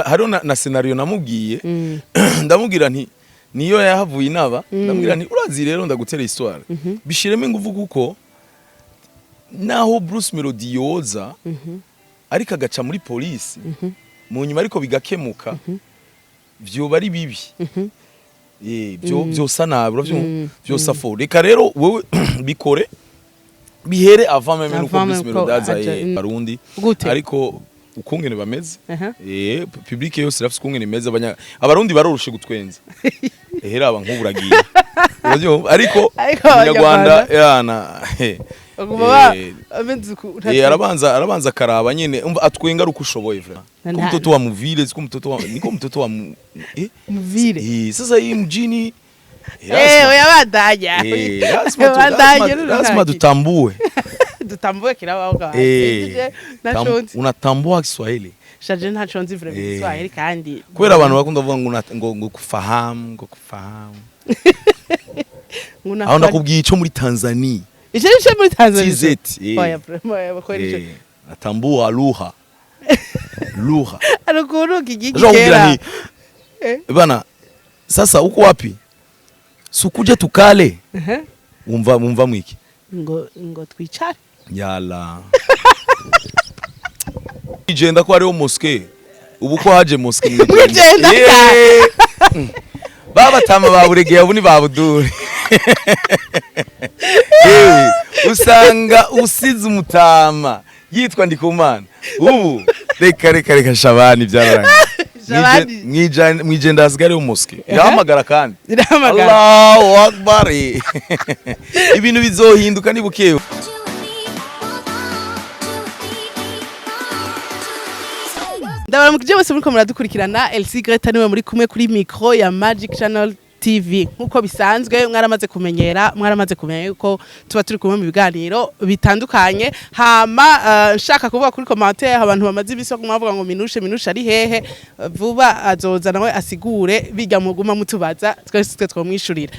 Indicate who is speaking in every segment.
Speaker 1: Hariho na scénario namubwiye, ndamubwira nti niyo yahavuye inaba, ndamubwira nti urazi rero ndagutera histoire, bishiremo ingufu kuko naho Bruce Melody yoza ariko agaca muri polisi mu nyuma ariko bigakemuka, vyoba ari bibi. Byo byosa nabi, uravyumva, vyosa fo. Reka rero wewe bikore bihere avant même nuko
Speaker 2: Avant
Speaker 1: Bruce
Speaker 2: même ko
Speaker 1: Melody aza.
Speaker 2: aja,
Speaker 1: Barundi
Speaker 2: Gute?
Speaker 1: ariko ukungene bameze, public yose irafise ukungene imeze. Abarundi baroroshe gutwenza. Ehera aba nk'ubu uragiye, uravyumva, ariko
Speaker 2: Ariko
Speaker 1: Umunyarwanda
Speaker 2: Abanyarwanda
Speaker 1: yana
Speaker 2: baguma bameze uku.
Speaker 1: Arabanza akaraba nyene, umva, atwenga ari uko ushoboye vraiment. Ko mtoto wa muvile, siko mtoto wa niko mtoto wa mu.
Speaker 2: Muvile.
Speaker 1: Sasa hii mjini
Speaker 2: oya, bandanya.
Speaker 1: Lazima
Speaker 2: Bandanya.
Speaker 1: Lazima tutambue.
Speaker 2: Dutambue kirabaho. Ntaco nzi.
Speaker 1: Unatambua Kiswahili?
Speaker 2: Shaje, ntaco nzi vraiment. Kiswahili kandi.
Speaker 1: Kubera abantu bakunda kuvuga ngo ngo kufahamu, ngo kufahamu.
Speaker 2: Ngo
Speaker 1: Aho ndakubwiye ico muri Tanzania.
Speaker 2: Ico nico muri Tanzania.
Speaker 1: TZ.
Speaker 2: Oya, vraiment, oya, bakora ico.
Speaker 1: Natambua lugha lugha.
Speaker 2: Ari ukuntu Kigingi
Speaker 1: Ndashobora kubwira
Speaker 2: kera
Speaker 1: nti bana, sasa uko wapi, sukuje tukale. Wumva mwiki?
Speaker 2: Ngo twicare.
Speaker 1: Yala Ijenda ko hariho mosquée, ubu ko haje mosquée
Speaker 2: Mwijenda.
Speaker 1: Yeah. Babatama baburegeye, ubu ni babudure. Yewe, usanga usize umutama yitwa Ndikumana ubu. Reka reka reka, Shabani byararangiye.
Speaker 2: Shabani.
Speaker 1: Mwijenda hasigaye hariho mosquée irahamagara kandi.
Speaker 2: Irahamagara.
Speaker 1: Allahu Akbar, ibintu bizohinduka ni bukewe.
Speaker 2: Ndabaramukije bose muriko muradukurikirana. Elsie Greta niwe muri kumwe kuri micro ya Magic Channel TV. Nkuko bisanzwe mwaramaze kumenyera, mwaramaze kumenya yuko tuba turi kumwe mu biganiro bitandukanye. Hama nshaka kuvuga kuri commentaire abantu bamaze imisi baguma bavuga ngo Minushe, Minushe ari hehe? Vuba azoza nawe asigure bijya muguma mutubaza, twese twe twomwishurira.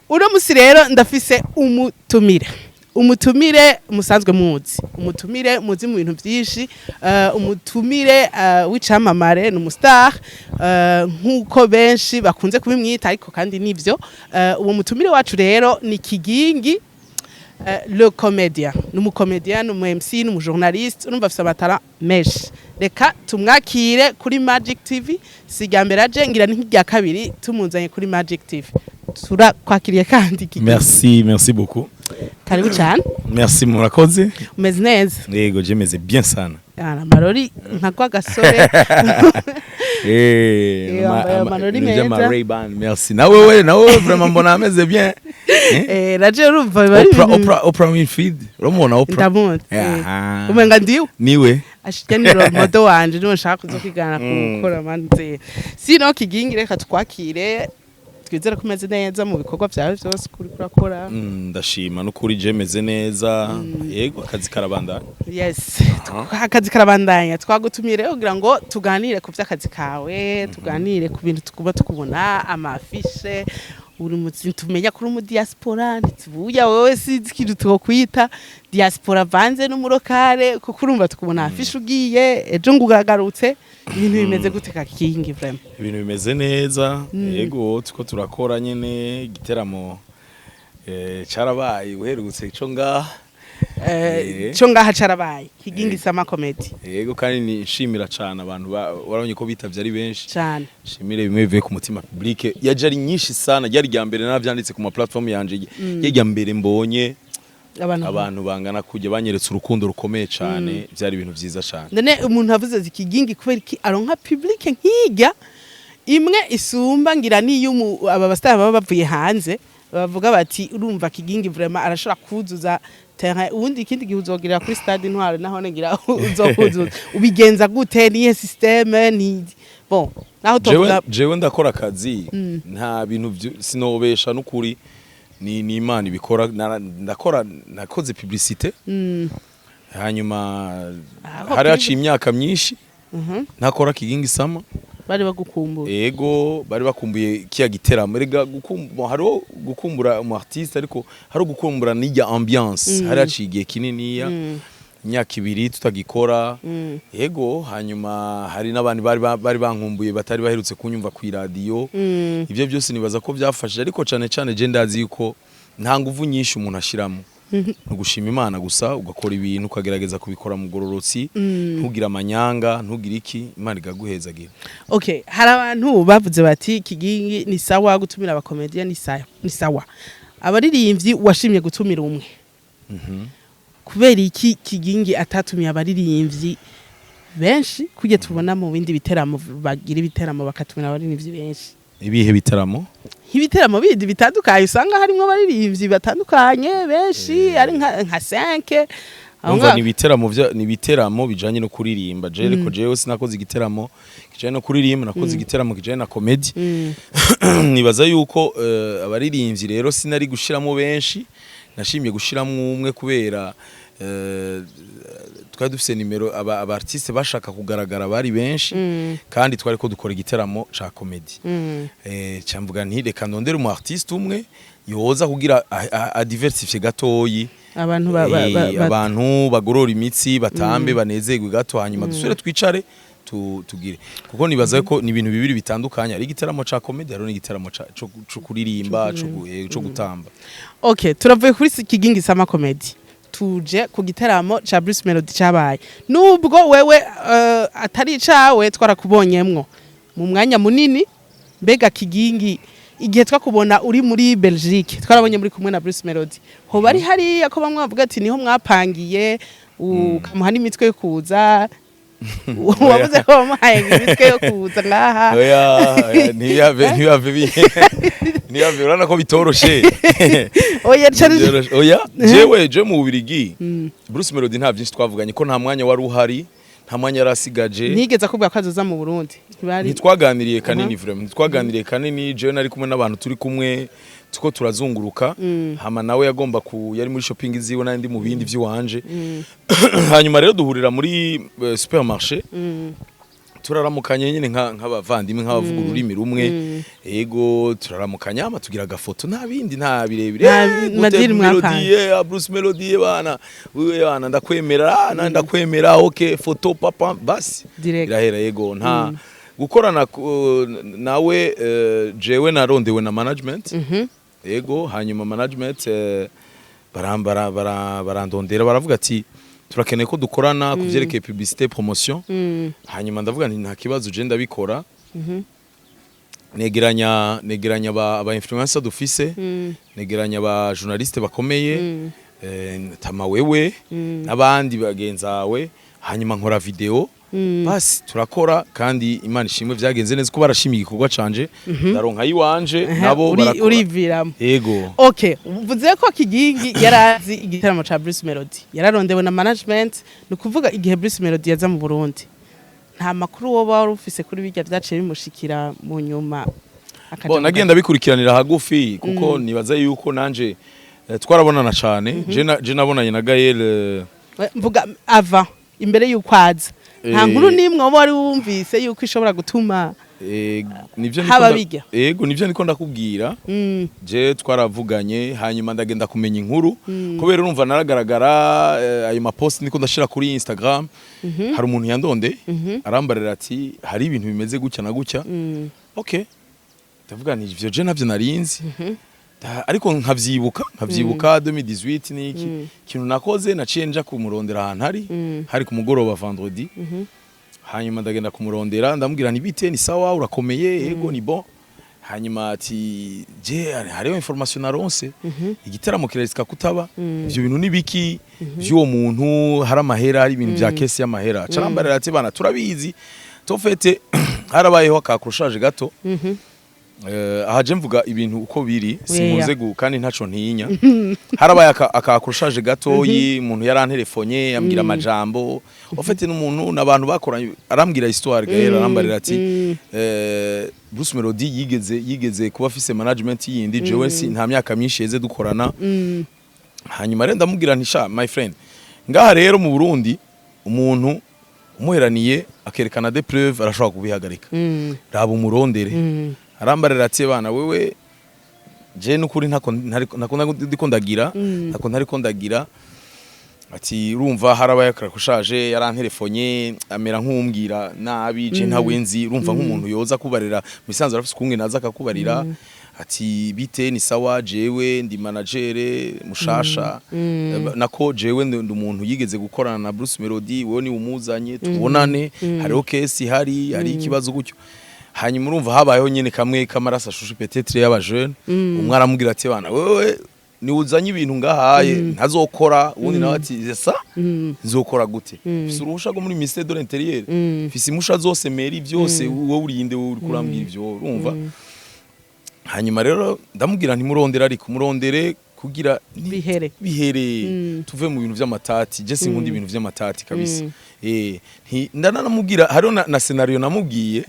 Speaker 2: Uno musi rero ndafise umutumire, umutumire musanzwe muzi, umutumire muzi mu bintu byinshi, umutumire w'icamamare, ni umustar nk'uko benshi bakunze kubimwita, ariko kandi nivyo. Uwo mutumire wacu rero ni Kigingi le comédien, ni umucomédien, ni umu MC, ni umujournaliste, urumva afise amatara menshi. Reka tumwakire kuri Magic TV. Si irya mbere aje, ngira ni nk'irya kabiri tumuzanye kuri Magic TV. Turakwakiriye kandi, Kigingi.
Speaker 1: Merci, merci beaucoup.
Speaker 2: Karibu cyane.
Speaker 1: Merci, murakoze.
Speaker 2: Umeze neza?
Speaker 1: Yego, je meze bien sana.
Speaker 2: Yana amarori nka kwa gasore. Yambaye amarori
Speaker 1: Ibintu vy'ama
Speaker 2: meza.
Speaker 1: Ray-Ban, merci. Na wewe vraiment mbona ameze bien.
Speaker 2: Naje urumva biba ari
Speaker 1: Oprah,
Speaker 2: ibintu.
Speaker 1: Oprah Winfrey, uramubona Oprah?
Speaker 2: Ndamuzi.
Speaker 1: Aha.
Speaker 2: Umenga ndiwe.
Speaker 1: Niwe.
Speaker 2: Ashirya ni role model wanje, niwe nshaka kuzokwigana gukora manze. Sino Kigingi, reka twakire, twizere ko umeze neza mu bikorwa vyawe vyose kuri kurakora.
Speaker 1: Ndashima n'ukuri, je meze neza. Yego, akazi karabandanya.
Speaker 2: Yes, akazi karabandanya. Twagutumiye rero kugira ngo tuganire ku vy'akazi kawe, tuganire ku bintu tukuba tukubona amafishe uri muzi, tumenya kuri mu diaspora, ntitubuya wewe, sinzi ikintu twokwita diaspora vanze n'umurokare, kuko urumva tukubona afishe ugiye ejo ngo uragarutse. Ibintu bimeze gute ka Kigingi vraiment?
Speaker 1: Ibintu bimeze neza. Yego, tuko turakora nyene. Igiteramo carabaye uherutse ico ngaha.
Speaker 2: Cyo ngaha carabaye, Kigingi Summer Comedy.
Speaker 1: Yego, kandi nishimira cane abantu warabonye ko bitavye ari benshi.
Speaker 2: Cyane.
Speaker 1: Shimire bimwe bivuye ku mutima, public yaje ari nyinshi sana. Ryari rya mbere, naravyanditse ku ma platform yanje, rya mbere mbonye
Speaker 2: abantu
Speaker 1: abantu bangana kujya banyeretse urukundo rukomeye cane. Byari ibintu vyiza cane.
Speaker 2: None umuntu avuze ati Kigingi kubera iki aronka public nk'irya imwe isumba ngira niyo aba bastar baba bavuye hanze bavuga bati urumva Kigingi vraiment arashobora kuzuza terrain, ubundi ikindi gihe uzogirira kuri stade Intwaro, naho ngira uzokuzuza. Ubigenza gute? Niye système ni bon naho
Speaker 1: Jewe
Speaker 2: tovuga?
Speaker 1: Jewe ndakora akazi, nta bintu sinobesha n'ukuri, ni Imana ibikora. Ndakora, nakoze publicité, hanyuma
Speaker 2: Aho
Speaker 1: hari haciye imyaka myinshi ntakora Kigingi Summer.
Speaker 2: Bari bagukumbuye.
Speaker 1: Ego, bari bakumbuye kiya giteramo. Erega hariho gukumbura umu artiste, ariko hariho gukumbura n'ijya ambiance. Hari haciye igihe kininiya. Imyaka 2 tutagikora. Yego, hanyuma hari n'abandi bari bankumbuye, batari baherutse kunyumva ku iradiyo. Ibyo byose nibaza ko byafashije, ariko cyane cyane je ndazi yuko nta nguvu nyinshi umuntu ashiramo, ni ugushima Imana gusa, ugakora ibintu, ukagerageza kubikora mu gororotsi, ntugire amanyanga, ntugire iki, Imana ikaguhezagira.
Speaker 2: Okay, hari abantu bavuze bati Kigingi ni sawa gutumira abakomediya, ni sawa, ni sawa. Abaririmbyi washimye gutumira umwe. Kubera iki Kigingi atatumiye abaririmbyi benshi, kujya tubona mu bindi biteramo bagira ibiteramo bakatumira abaririmbyi benshi?
Speaker 1: Ibihe bitaramo?
Speaker 2: Ibiteramo bindi bitandukanye usanga harimo abaririmbyi batandukanye benshi, ari nka 5 aho.
Speaker 1: Umva, ni ibiteramo bijanye no kuririmba. Je ariko jewe sinakoze igiteramo kijanye no kuririmba, nakoze igiteramo kijanye na comedy. Nibaza yuko abaririmbyi rero sinari gushiramo benshi, nashimye gushiramo umwe kubera twari dufise nimero, aba artiste bashaka kugaragara bari benshi, kandi twari ko dukora igiteramo ca comedy. Camvuga nti reka ndondere umu artiste umwe yoza kugira a diversifie gatoyi
Speaker 2: abantu
Speaker 1: abantu bagorora imitsi, batambe, banezerwe gato, hanyuma dusubire twicare tugire, kuko nibaza ko ni ibintu bibiri bitandukanye: ari igiteramo ca comedy, hariho n'igiteramo co kuririmba, co gutamba.
Speaker 2: Okay, turavuye kuri Kigingi Summer Comedy, tuje ku giteramo ca Bruce Melody cabaye. Nubwo wewe atari icawe, twarakubonyemwo mu mwanya munini. Mbega Kigingi, igihe twakubona uri muri Belgique, twarabonye muri kumwe na Bruce Melody, hoba ari hariya ko bamwe bavuga ati niho mwapangiye, ukamuha n'imitwe yo kuza? Wavuze ko wamuhaye imitwe yo kuza ngaha.
Speaker 1: Oya, oya, ntiyave, urabona ko bitoroshe.
Speaker 2: Oya cane.
Speaker 1: Byoroshe. Oya, jewe je mu Bubirigi, Bruce Melody nta byinshi twavuganye, ko nta mwanya wari uhari, nta mwanya yari asigaje.
Speaker 2: Ntigeze akubwira ko azoza mu Burundi? Ntibari
Speaker 1: Ntitwaganiriye kanini, vraiment ntitwaganiriye kanini. Jewe nari kumwe n'abantu, turi kumwe tuko turazunguruka, hama nawe yagomba ku yari muri shopping ziwe, nandi mu bindi vy'iwanje. Hanyuma rero duhurira muri supermarché, turaramukanye nyine nk'abavandimwe, nk'abavuga ururimi rumwe. Ego, turaramukanya, hama tugira agafoto, nta bindi, nta birebire.
Speaker 2: Nta
Speaker 1: Gute
Speaker 2: madiri
Speaker 1: Melody,
Speaker 2: mwapanze.
Speaker 1: Bruce Melody, bana wewe, bana ndakwemera, ndakwemera, okay, foto papa, basi.
Speaker 2: Direct.
Speaker 1: Irahera. Yego, nta gukorana nawe. Jewe narondewe na management. Yego, hanyuma management barandondera, baravuga ati turakeneye ko dukorana ku vyerekeye publicité, promotion. Hanyuma ndavuga nti nta kibazo, je ndabikora. Negeranya aba influencer dufise, negeranya aba journaliste bakomeye, tama wewe n'abandi bagenzawe, hanyuma nkora video, basi turakora. Kandi Imana ishimwe, vyagenze neza, ko barashimiye igikorwa canje, ndaronka yiwanje, nabo barakora.
Speaker 2: Uriviramo.
Speaker 1: Yego.
Speaker 2: Okay, uvuze ko Kigingi yarazi igitaramo ca Bruce Melody, yararondewe na management. Ni ukuvuga igihe Bruce Melody yaza mu Burundi, nta makuru woba wari ufise kuri bijya vyaciye bimushikira mu nyuma, akaja
Speaker 1: Bon,
Speaker 2: mu
Speaker 1: nagenda bikurikiranira hagufi, kuko nibaza yuko nanje twarabonana cane. Je nabonanye na Gaël
Speaker 2: Mvuga ava imbere y'uko aza, nta nkuru n'imwe woba wari wumvise yuko ishobora gutuma
Speaker 1: nivyo niko
Speaker 2: haba bijya?
Speaker 1: Yego, nivyo niko ndakubwira. Je twaravuganye, hanyuma ndagenda kumenya inkuru, kubera urumva naragaragara ayo mapost niko ndashira kuri Instagram. Hari umuntu yandonde, arambarira ati hari ibintu bimeze gutya na gutya. Okay, ndavuga nti ivyo je navyo narinzi. Ariko nkavyibuka 2018 niki kintu nakoze, naciye nja kumurondera ahantu hari ku mugoroba vendredi. Hanyuma ndagenda kumurondera, ndamubwira nti bite, ni sawa, urakomeye? Yego, ni bon. Hanyuma ati je hariho information naronse, igiteramo kirarisika kutaba, ivyo bintu nibiki vy'uwo muntu, hari amahera, hari ibintu vya caisse y'amahera. Carambarira ati bana turabizi, tofete harabayeho akakurushaje gato. Aha je mvuga ibintu uko biri, sinkunze kandi ntaco ntinya. Harabaye akakurushaje gatoyi, umuntu yaranterefonye ambwira amajambo ofete n'umuntu n'abantu bakoranye, arambwira histoire. Gaël arambarira ati Bruce Melody yigeze kuba afise management yindi, jewe si nta myaka myinshi yeze dukorana. Hanyuma rero ndamubwira nti sha my friend, ngaha rero mu Burundi umuntu umuheraniye akerekana des preuves arashobora kubihagarika, raba umurondere. Arambarira ati bana wewe, je nukuri ntako ndiko ndagira, ntako ntariko ndagira. Ati urumva harabaye akarakushaje, yaranterefonye amera nk'umbwira nabi, je ntawe nzi. Urumva nk'umuntu yoza kubarira misanzu arafise ukunge naza akakubarira ati: "Bite, ni sawa, jewe ndi manager mushasha." Nako jewe ndi umuntu yigeze gukorana na Bruce Melody, wewe ni umuzanye tubonane, hariho case hari ikibazo gutyo. Hanyuma urumva habayeho nyene kamwe k'amaraso ashushe, peut-être y'aba jeune. Umwe aramubwira ati: "Bana, wewe ni uzanye ibintu ngahaye ntazokora." Uwundi nawe ati: "Sa nzokora gute? Mfise uruhusha rwo muri ministère de l'Intérieur, mfise impusha zose, mairie, byose. Wowe urinde, wowe uri kurambwira ivyo?" Urumva, hanyuma rero ndamubwira ntimurondere, ariko murondere kugira
Speaker 2: Bihere.
Speaker 1: Bihere, tuve mu bintu vy'amatati. Je sinkunda ibintu vy'amatati kabisa. Ndananamubwira hariho na scénario namubwiye.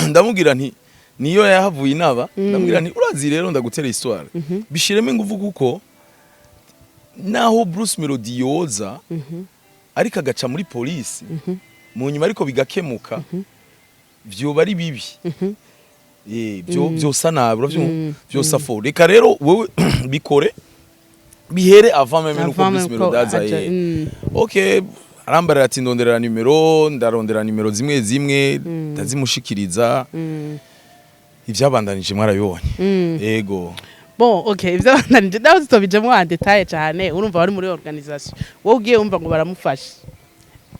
Speaker 1: Ndamubwira nti niyo yahavuye inaba, ndamubwira nti: "Urazi rero ndagutera histoire, bishiremo ingufu, kuko naho Bruce Melody yoza ariko agaca muri polisi mu nyuma, ariko bigakemuka, vyoba ari bibi. Byo byosa nabi, uravyumva, vyosa fo. Reka rero wewe bikore bihere avant même nuko
Speaker 2: Avant
Speaker 1: Bruce
Speaker 2: même ko
Speaker 1: Melody aza."
Speaker 2: aja.
Speaker 1: Okay, arambarira ati: "Ndonderera nimero." Ndarondera nimero zimwe zimwe, ndazimushikiriza. Ibyabandanije mwarabibonye. Yego.
Speaker 2: Bon, okay, ivyo bandanije naho tutobijemo en détail cyane. Urumva wari muri organisation, wowe ugiye wumva ngo baramufashe,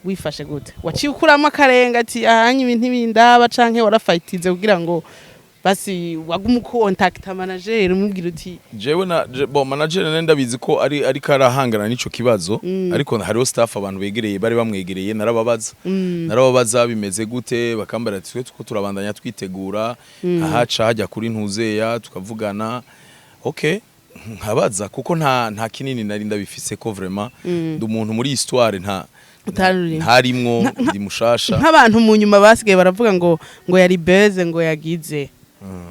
Speaker 2: wifashe gute? Waciye ukuramo akarenga ati ahanye ibintu ntibindaba, canke warafayitize kugira ngo basi wagume ukontacta manager, umubwira uti?
Speaker 1: Jewe na bon, manager nari ndabizi ko ari ariko arahangana n'ico kibazo, ariko hariho staff, abantu begereye, bari bamwegereye. Narababaza, narababaza bimeze gute, bakambara ati: "Twe tuko turabandanya twitegura." Ahaca hajya kuri ntuzeya tukavugana, okay, nkabaza kuko nta kinini nari ndabifise ko vraiment ndi umuntu muri histoire nta
Speaker 2: Utarurimo.
Speaker 1: Ntarimwo, ndi mushasha.
Speaker 2: Nk'abantu mu nyuma basigaye baravuga ngo yari beze, ngo yagize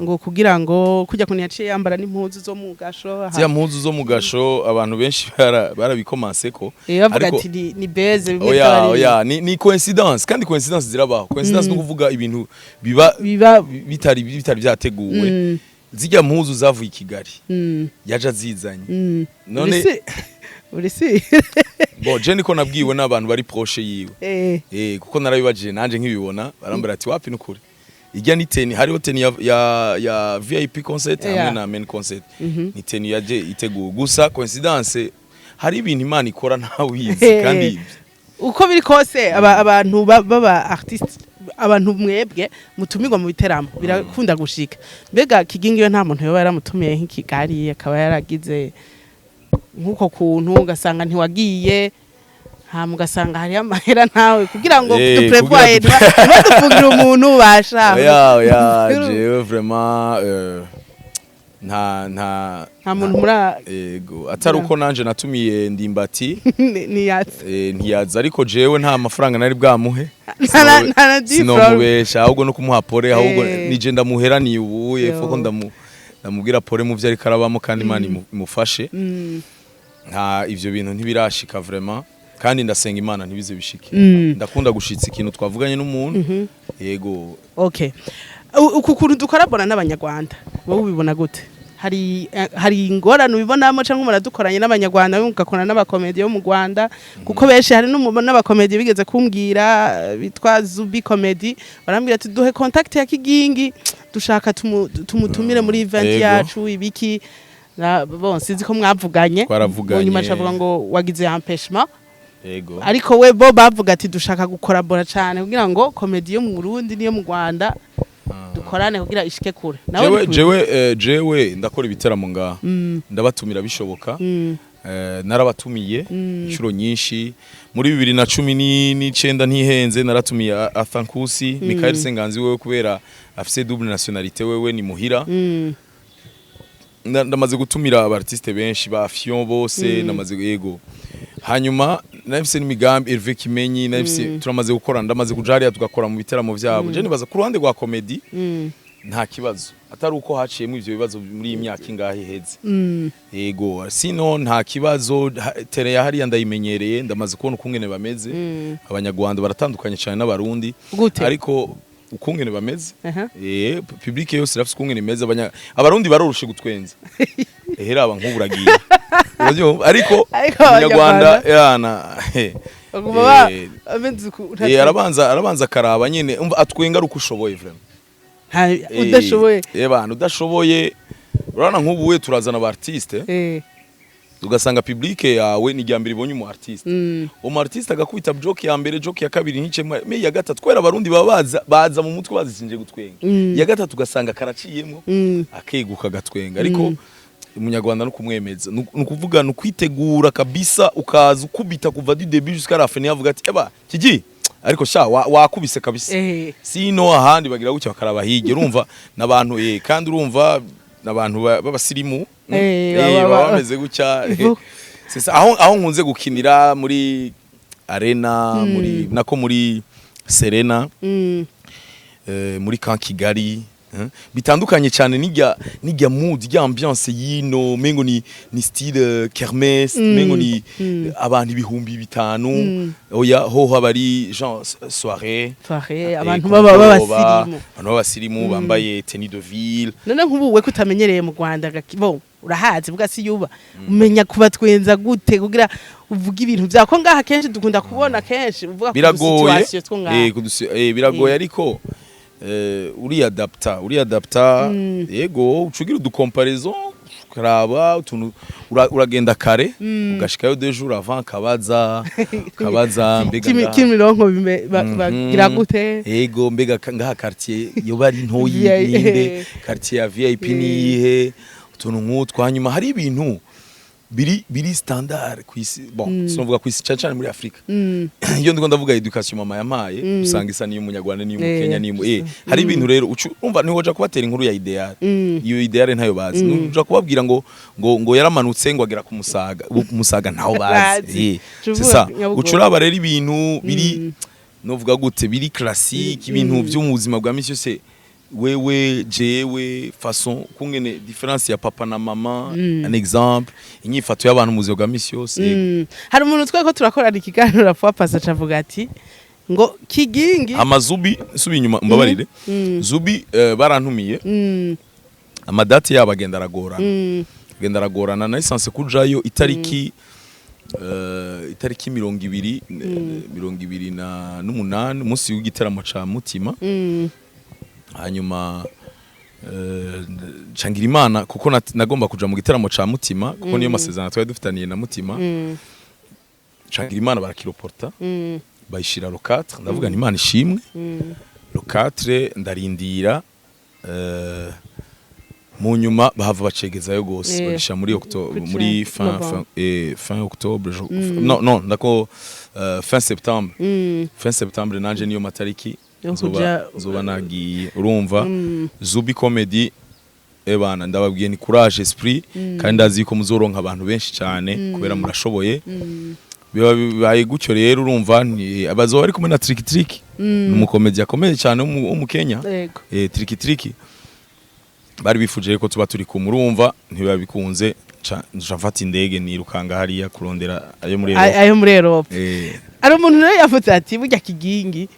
Speaker 2: ngo kugira ngo kujya kuntu yaciye yambara n'impuzu zo mu gasho.
Speaker 1: Ziriya mpuzu zo mu gasho abantu benshi barabikomanse ko
Speaker 2: bavuga
Speaker 1: ariko
Speaker 2: ati ni beze bimwe
Speaker 1: oya.
Speaker 2: by'abari.
Speaker 1: Oya, ni coincidence, kandi coincidence zirabaho. Coincidence no kuvuga ibintu biba
Speaker 2: biba
Speaker 1: bitari byateguwe. Zijya mpuzu zavuye i Kigali, yaje azizanye. None
Speaker 2: Uri si
Speaker 1: Bon, je niko nabwiwe n'abantu bari proche yiwe. Kuko narabibajije nanje nkibibona, barambwira ati: "Wapi, nukuri ijya ni tenue." Hariho tenue ya VIP concert hamwe na main concert. Ni tenue yaje iteguwe gusa, coincidence. Hari ibintu Imana ikora ntawe uyizi kandi
Speaker 2: Uko biri kose, abantu baba artiste, abantu mwebwe mutumirwa mu biteramo, birakunda gushika. Mbega Kigingi we nta muntu yoba yaramutumiye nk'i Kigali, akaba yaragize nk'uko kuntu, ugasanga ntiwagiye, hama ugasanga hariyo amahera nawe kugira ngo duprévoye, ntibadufungire umuntu basha?
Speaker 1: Oya, oya, jewe vraiment nta
Speaker 2: Nta muntu muri
Speaker 1: Ego, atari uko nanje natumiye Ndimbati.
Speaker 2: Niyatse.
Speaker 1: Ntiyaza, ariko jewe nta mafaranga nari bwamuhe.
Speaker 2: Nta na
Speaker 1: Sinomubesha, ahubwo no kumuha pole, ahubwo nije ndamuheraniye ubuye foko ndamubwira pole mu vyo ariko arabamo, kandi Imana imufashe. Nta ivyo bintu ntibirashika vraiment, kandi ndasenga Imana ntibize bishike. Ndakunda gushitsa ikintu twavuganye n'umuntu, yego.
Speaker 2: Okay, uku kuntu dukorabona n'Abanyarwanda, wowe ubibona gute? Hari ingorane ubibonamo, cyangwa muradukoranye n'Abanyarwanda, mugakorana n'abakomedi bo mu Rwanda? Kuko benshi, hari n'abakomedi bigeze kumbwira, bitwa Zubi Comedy, barambwira ati: "Duhe contact ya Kigingi, dushaka tumutumire muri event yacu." Ibiki. Bon, sinzi ko mwavuganye.
Speaker 1: Twaravuganye.
Speaker 2: Mu nyuma acavuga ngo wagize empêchement.
Speaker 1: Yego.
Speaker 2: Ariko we bo bavuga ati: "Dushaka gukorabora cyane kugira ngo komedi yo mu Burundi n'iyo mu Rwanda dukorane kugira ishike kure." Nawe
Speaker 1: Jewe
Speaker 2: ni
Speaker 1: jewe ndakora ibiteramo ngaha, ndabatumira bishoboka. Narabatumiye inshuro nyinshi muri 2019, ntihenze, naratumiye Arthur Nkusi, Michael Senganzi. Wewe kubera afise double nationalité, wewe ni muhira. Ndamaze gutumira aba artiste benshi ba Fion bose, ndamaze, yego. Hanyuma nafise n'imigambi, Hervé Kimenyi nafise, turamaze gukora, ndamaze kuja hariya tugakora mu biteramo vyabo. Je nibaza ku ruhande rwa comedy nta kibazo, atari uko haciyemo ivyo bibazo muri iyi myaka ingahe iheze. Yego, sino nta kibazo. Terrain ya hariya ndayimenyereye, ndamaze kubona ukungene bameze. Abanyarwanda baratandukanye cyane n'Abarundi.
Speaker 2: Gute?
Speaker 1: Ariko ukungene bameze, public yose irafise ukungene imeze. Abarundi baroroshe gutwenza. Ehera aba nk'uburagiye. Urabyumva? Ariko
Speaker 2: Ariko
Speaker 1: umunyarwanda
Speaker 2: Abanyarwanda-
Speaker 1: yana
Speaker 2: Baguma bameze uku.
Speaker 1: Arabanza akaraba nyene, umva, atwenga ari uko ushoboye vraiment.
Speaker 2: Udashoboye.
Speaker 1: Bana udashoboye, urabona nk'ubu we turazana aba artiste, ugasanga public yawe ni irya mbere ibonye umu artiste. Umu artiste agakubita joke ya mbere, joke ya kabiri nticemo, mais ya gatatu, kubera Abarundi baba baza mu mutwe bazicinje gutwenga, ya gatatu ugasanga karaciyemwo, akeguka agatwenga. Ariko umunyarwanda no kumwemeza, ni ukuvuga ni ukwitegura kabisa, ukaza ukubita kuva du début jusqu'à la fin, yavuga ati: "Eba kigi, ariko sha wakubise kabisa." Sino ahandi bagira gutya bakaraba hirya, urumva n'abantu, kandi urumva n'abantu b'abasirimu, baba bameze gutya. C'est ça, aho nkunze gukinira muri Arena, muri nako muri Serena, muri Camp Kigali, bitandukanye cyane n'ijya mood, ijya ambiance yino, mengo ni style kermesse, mengo ni abantu 5000. Oya, ho haba ari genre soirée.
Speaker 2: Soirée, abantu
Speaker 1: ku
Speaker 2: baba
Speaker 1: mugoroba,
Speaker 2: b'abasirimu.
Speaker 1: Abantu b'abasirimu bambaye tenue de ville.
Speaker 2: None nk'ubu we kutamenyereye mu Rwanda, bo urahazi buga si yuba umenya kubatwenza gute kugira uvuge ibintu vyako? Ko ngaha kenshi dukunda kubona, kenshi uvuga ku
Speaker 1: Biragoye.
Speaker 2: situation two ngaha.
Speaker 1: Biragoye, ariko uriadapta. Yego, ucugira uducomparaison, ukaraba utuntu, uragenda kare, ugashikayo 2 jours avant, kabaza mbega
Speaker 2: Kimironko bagira gute?
Speaker 1: Ego, mbega ngaha quartier yoba ari ntoyi,
Speaker 2: VIP.
Speaker 1: ninde quartier ya VIP niyihe? Utuntu nk'utwo. Hanyuma hari ibintu biri standard ku isi, bon, sinovuga ku isi, cyane cyane muri Afrika. Iyo ndiko ndavuga education mama yampaye, usanga isa n'iy'umunyarwanda, n'iy'umukenya, n'iy'umu hari ibintu rero urumva ntiwoja kubatera inkuru ya idéal. Iyo idéal ntayo bazi. Nuja kubabwira ngo yaramanutse ngo agera ku Musaga, ubu ku Musaga ntaho bazi.
Speaker 2: Bazi.
Speaker 1: C'est ça.
Speaker 2: Nyabugogo.
Speaker 1: Uca uraba rero ibintu biri, novuga gute, biri classique, ibintu byo mu buzima bwa misi yose, wewe, jewe, façon kungene différence ya papa na mama, un exemple, inyifato y'abantu mu buzima bwa misi yose.
Speaker 2: Hari umuntu twari ko turakorana ikiganiro rapfa pasa, acavuga ati ngo Kigingi
Speaker 1: Amazubi subi inyuma, mbabarire. Zubi, barantumiye, amadate yabo agenda aragorana, agenda aragorana. Nayisanse kujayo itariki 20, 28, umunsi w'igiteramo ca Mutima. Hanyuma cangira Imana, kuko nagomba kuja mu giteramo ca Mutima, kuko niyo masezerano twari dufitaniye na Mutima. Cangira Imana barakireporta, bayishira le 4. Ndavuga nti: "Imana ishimwe." Le 4 ndarindira, mu nyuma bahava bacegezayo gose, bagisha muri octobre,
Speaker 2: Kuca
Speaker 1: muri fin
Speaker 2: novembre.
Speaker 1: fin octobre, non, ndako fin septembre. Fin septembre nanje niyo matariki
Speaker 2: Yo
Speaker 1: nzoba nzoba nagiye. Urumva, Zubi Comedy, ebana, ndababwiye ni courage, esprit, kandi ndazi yuko muzoronka abantu benshi cyane kubera murashoboye. Biba bibaye gutyo rero, urumva ni abazoba bari kumwe na Tricky Tricky, ni umukomedi akomeye cyane wo mu Kenya. Tricky Tricky bari bifuje ko tuba turi kumwe, urumva ntibabikunze, nca mfata indege nirukanga hariya kurondera ayo muri Europe.
Speaker 2: Ayo muri Europe. Hari umuntu rero yavuze ati burya Kigingi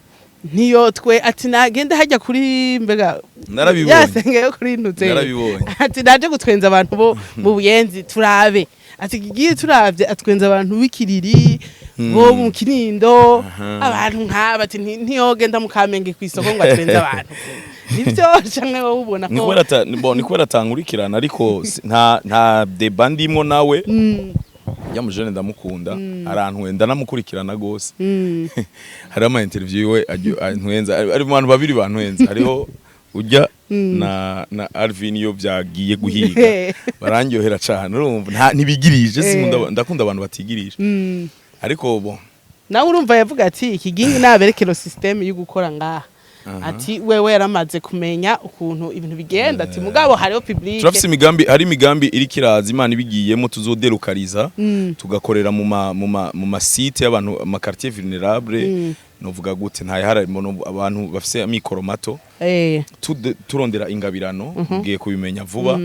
Speaker 2: ntiyo twe, ati nagenda hajya kuri mbega
Speaker 1: Narabibonye.
Speaker 2: yasengeyo kuri ntuze.
Speaker 1: Narabibonye.
Speaker 2: Ati naje gutwenza abantu bo mu Buyenzi turabe. Ati Kigingi turavye atwenza abantu b'Ikiriri, bo mu Kinindo, abantu nk'aba. Ati ntiyogenda mu Kamenge kw'isoko ngo atwenze abantu. Nivyo canke wowe ubona
Speaker 1: Ni
Speaker 2: ko
Speaker 1: kubera bon, ni kubera atankurikirana, ariko nta débat ndimwo nawe. Ya mujene ndamukunda, arantwenda, ndanamukurikirana gose. Hariho ama interview yiwe antwenza. Ari mu bantu babiri bantwenza, hariho ujya na Alvin. Iyo byagiye guhiga barandyohera cane. Urumva ntibigirije, sinkunda, ndakunda abantu batigirije, ariko bon.
Speaker 2: Nawe urumva yavuga ati Kigingi naberekero système yo gukora ngaha, ati wewe yaramaze kumenya ukuntu ibintu bigenda, ati mugabo hariho public.
Speaker 1: Turafise imigambi, hari imigambi iriko iraza, Imana ibigiyemo tuzodelokaliza, tugakorera mu ma site y'abantu, ama quartier vulnérable, novuga gute, ntayahara abantu bafise amikoro mato. Turondera ingabirano, mugiye kubimenya vuba.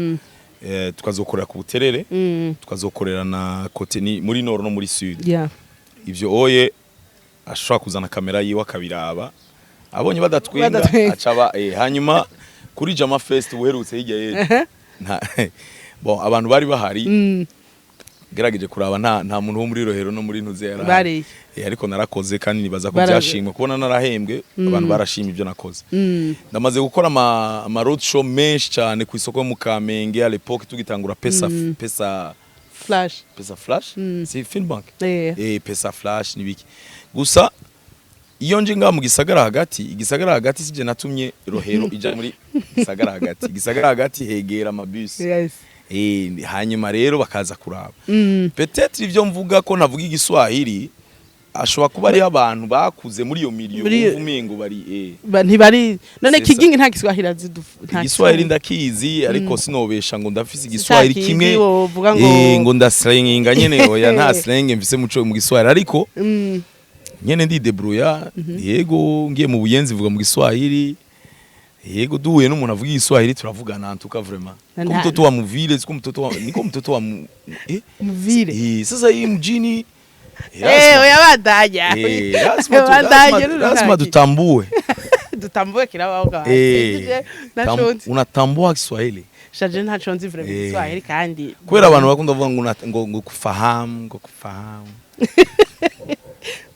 Speaker 1: Tukazokorera ku Buterere, tukazokorera na côté ni muri nord no muri sud. Ivyo oye ashobora kuzana kamera yiwe akabiraba, abonye badatwenga,
Speaker 2: Badatwenga.
Speaker 1: acaba. Hanyuma kuri Jama Fest uherutse hirya y'ejo, bon, abantu bari bahari. Gerageje kuraba, nta muntu wo muri Rohero no muri Ntuze yarahari.
Speaker 2: Bariye.
Speaker 1: Ariko narakoze kandi nibaza ko byashimwe kubona narahembwe, abantu barashima ibyo nakoze. Ndamaze gukora ama road show menshi cyane ku isoko yo mu Kamenge, à l'époque tugitangura Pesa Pesa
Speaker 2: Flash.
Speaker 1: Pesa Flash, si Finbank?
Speaker 2: Eh.
Speaker 1: Pesa Flash nibiki. Gusa iyo nje ngaha mu gisagara hagati, igisagara hagati sije natumye Rohero ija muri gisagara hagati. Igisagara hagati hegera amabus. Hanyuma rero bakaza kuraba. Peut-être ivyo mvuga ko ntavuga igiswahili, ashobora kuba ariho abantu bakuze muri iyo milieu bumva umengo bari
Speaker 2: Ntibari none
Speaker 1: C'est ça.
Speaker 2: Kigingi nta Kiswahili azi nta.
Speaker 1: Igiswahili ndakizi, ariko sinobesha ngo ndafise igiswahili
Speaker 2: Cakizi,
Speaker 1: kimwe.
Speaker 2: wovuga ngo
Speaker 1: Ngo ndaslanginga nyene. Oya, nta slang mfise muco mu giswahili, ariko nyene ndidebrouilla. Yego, ngiye mu Buyenzi mvuga mu Giswahili. Yego, duhuye n'umuntu avuga igiswahili turavugana, en tout cas vraiment. Ko mtoto wa muvile, siko mtoto wa, niko mtoto wa mu,
Speaker 2: Muvile.
Speaker 1: Sasa hii mjini
Speaker 2: Oya, bandanya.
Speaker 1: Lazima
Speaker 2: Bandanya.
Speaker 1: Lazima tutambue.
Speaker 2: Dutambue kirabaho ga. Ntaco
Speaker 1: Unatambua Kiswahili?
Speaker 2: Shaje, ntaco nzi vraiment Kiswahili kandi.
Speaker 1: Kubera abantu bakunda kuvuga ngo ngo kufahamu, ngo kufahamu.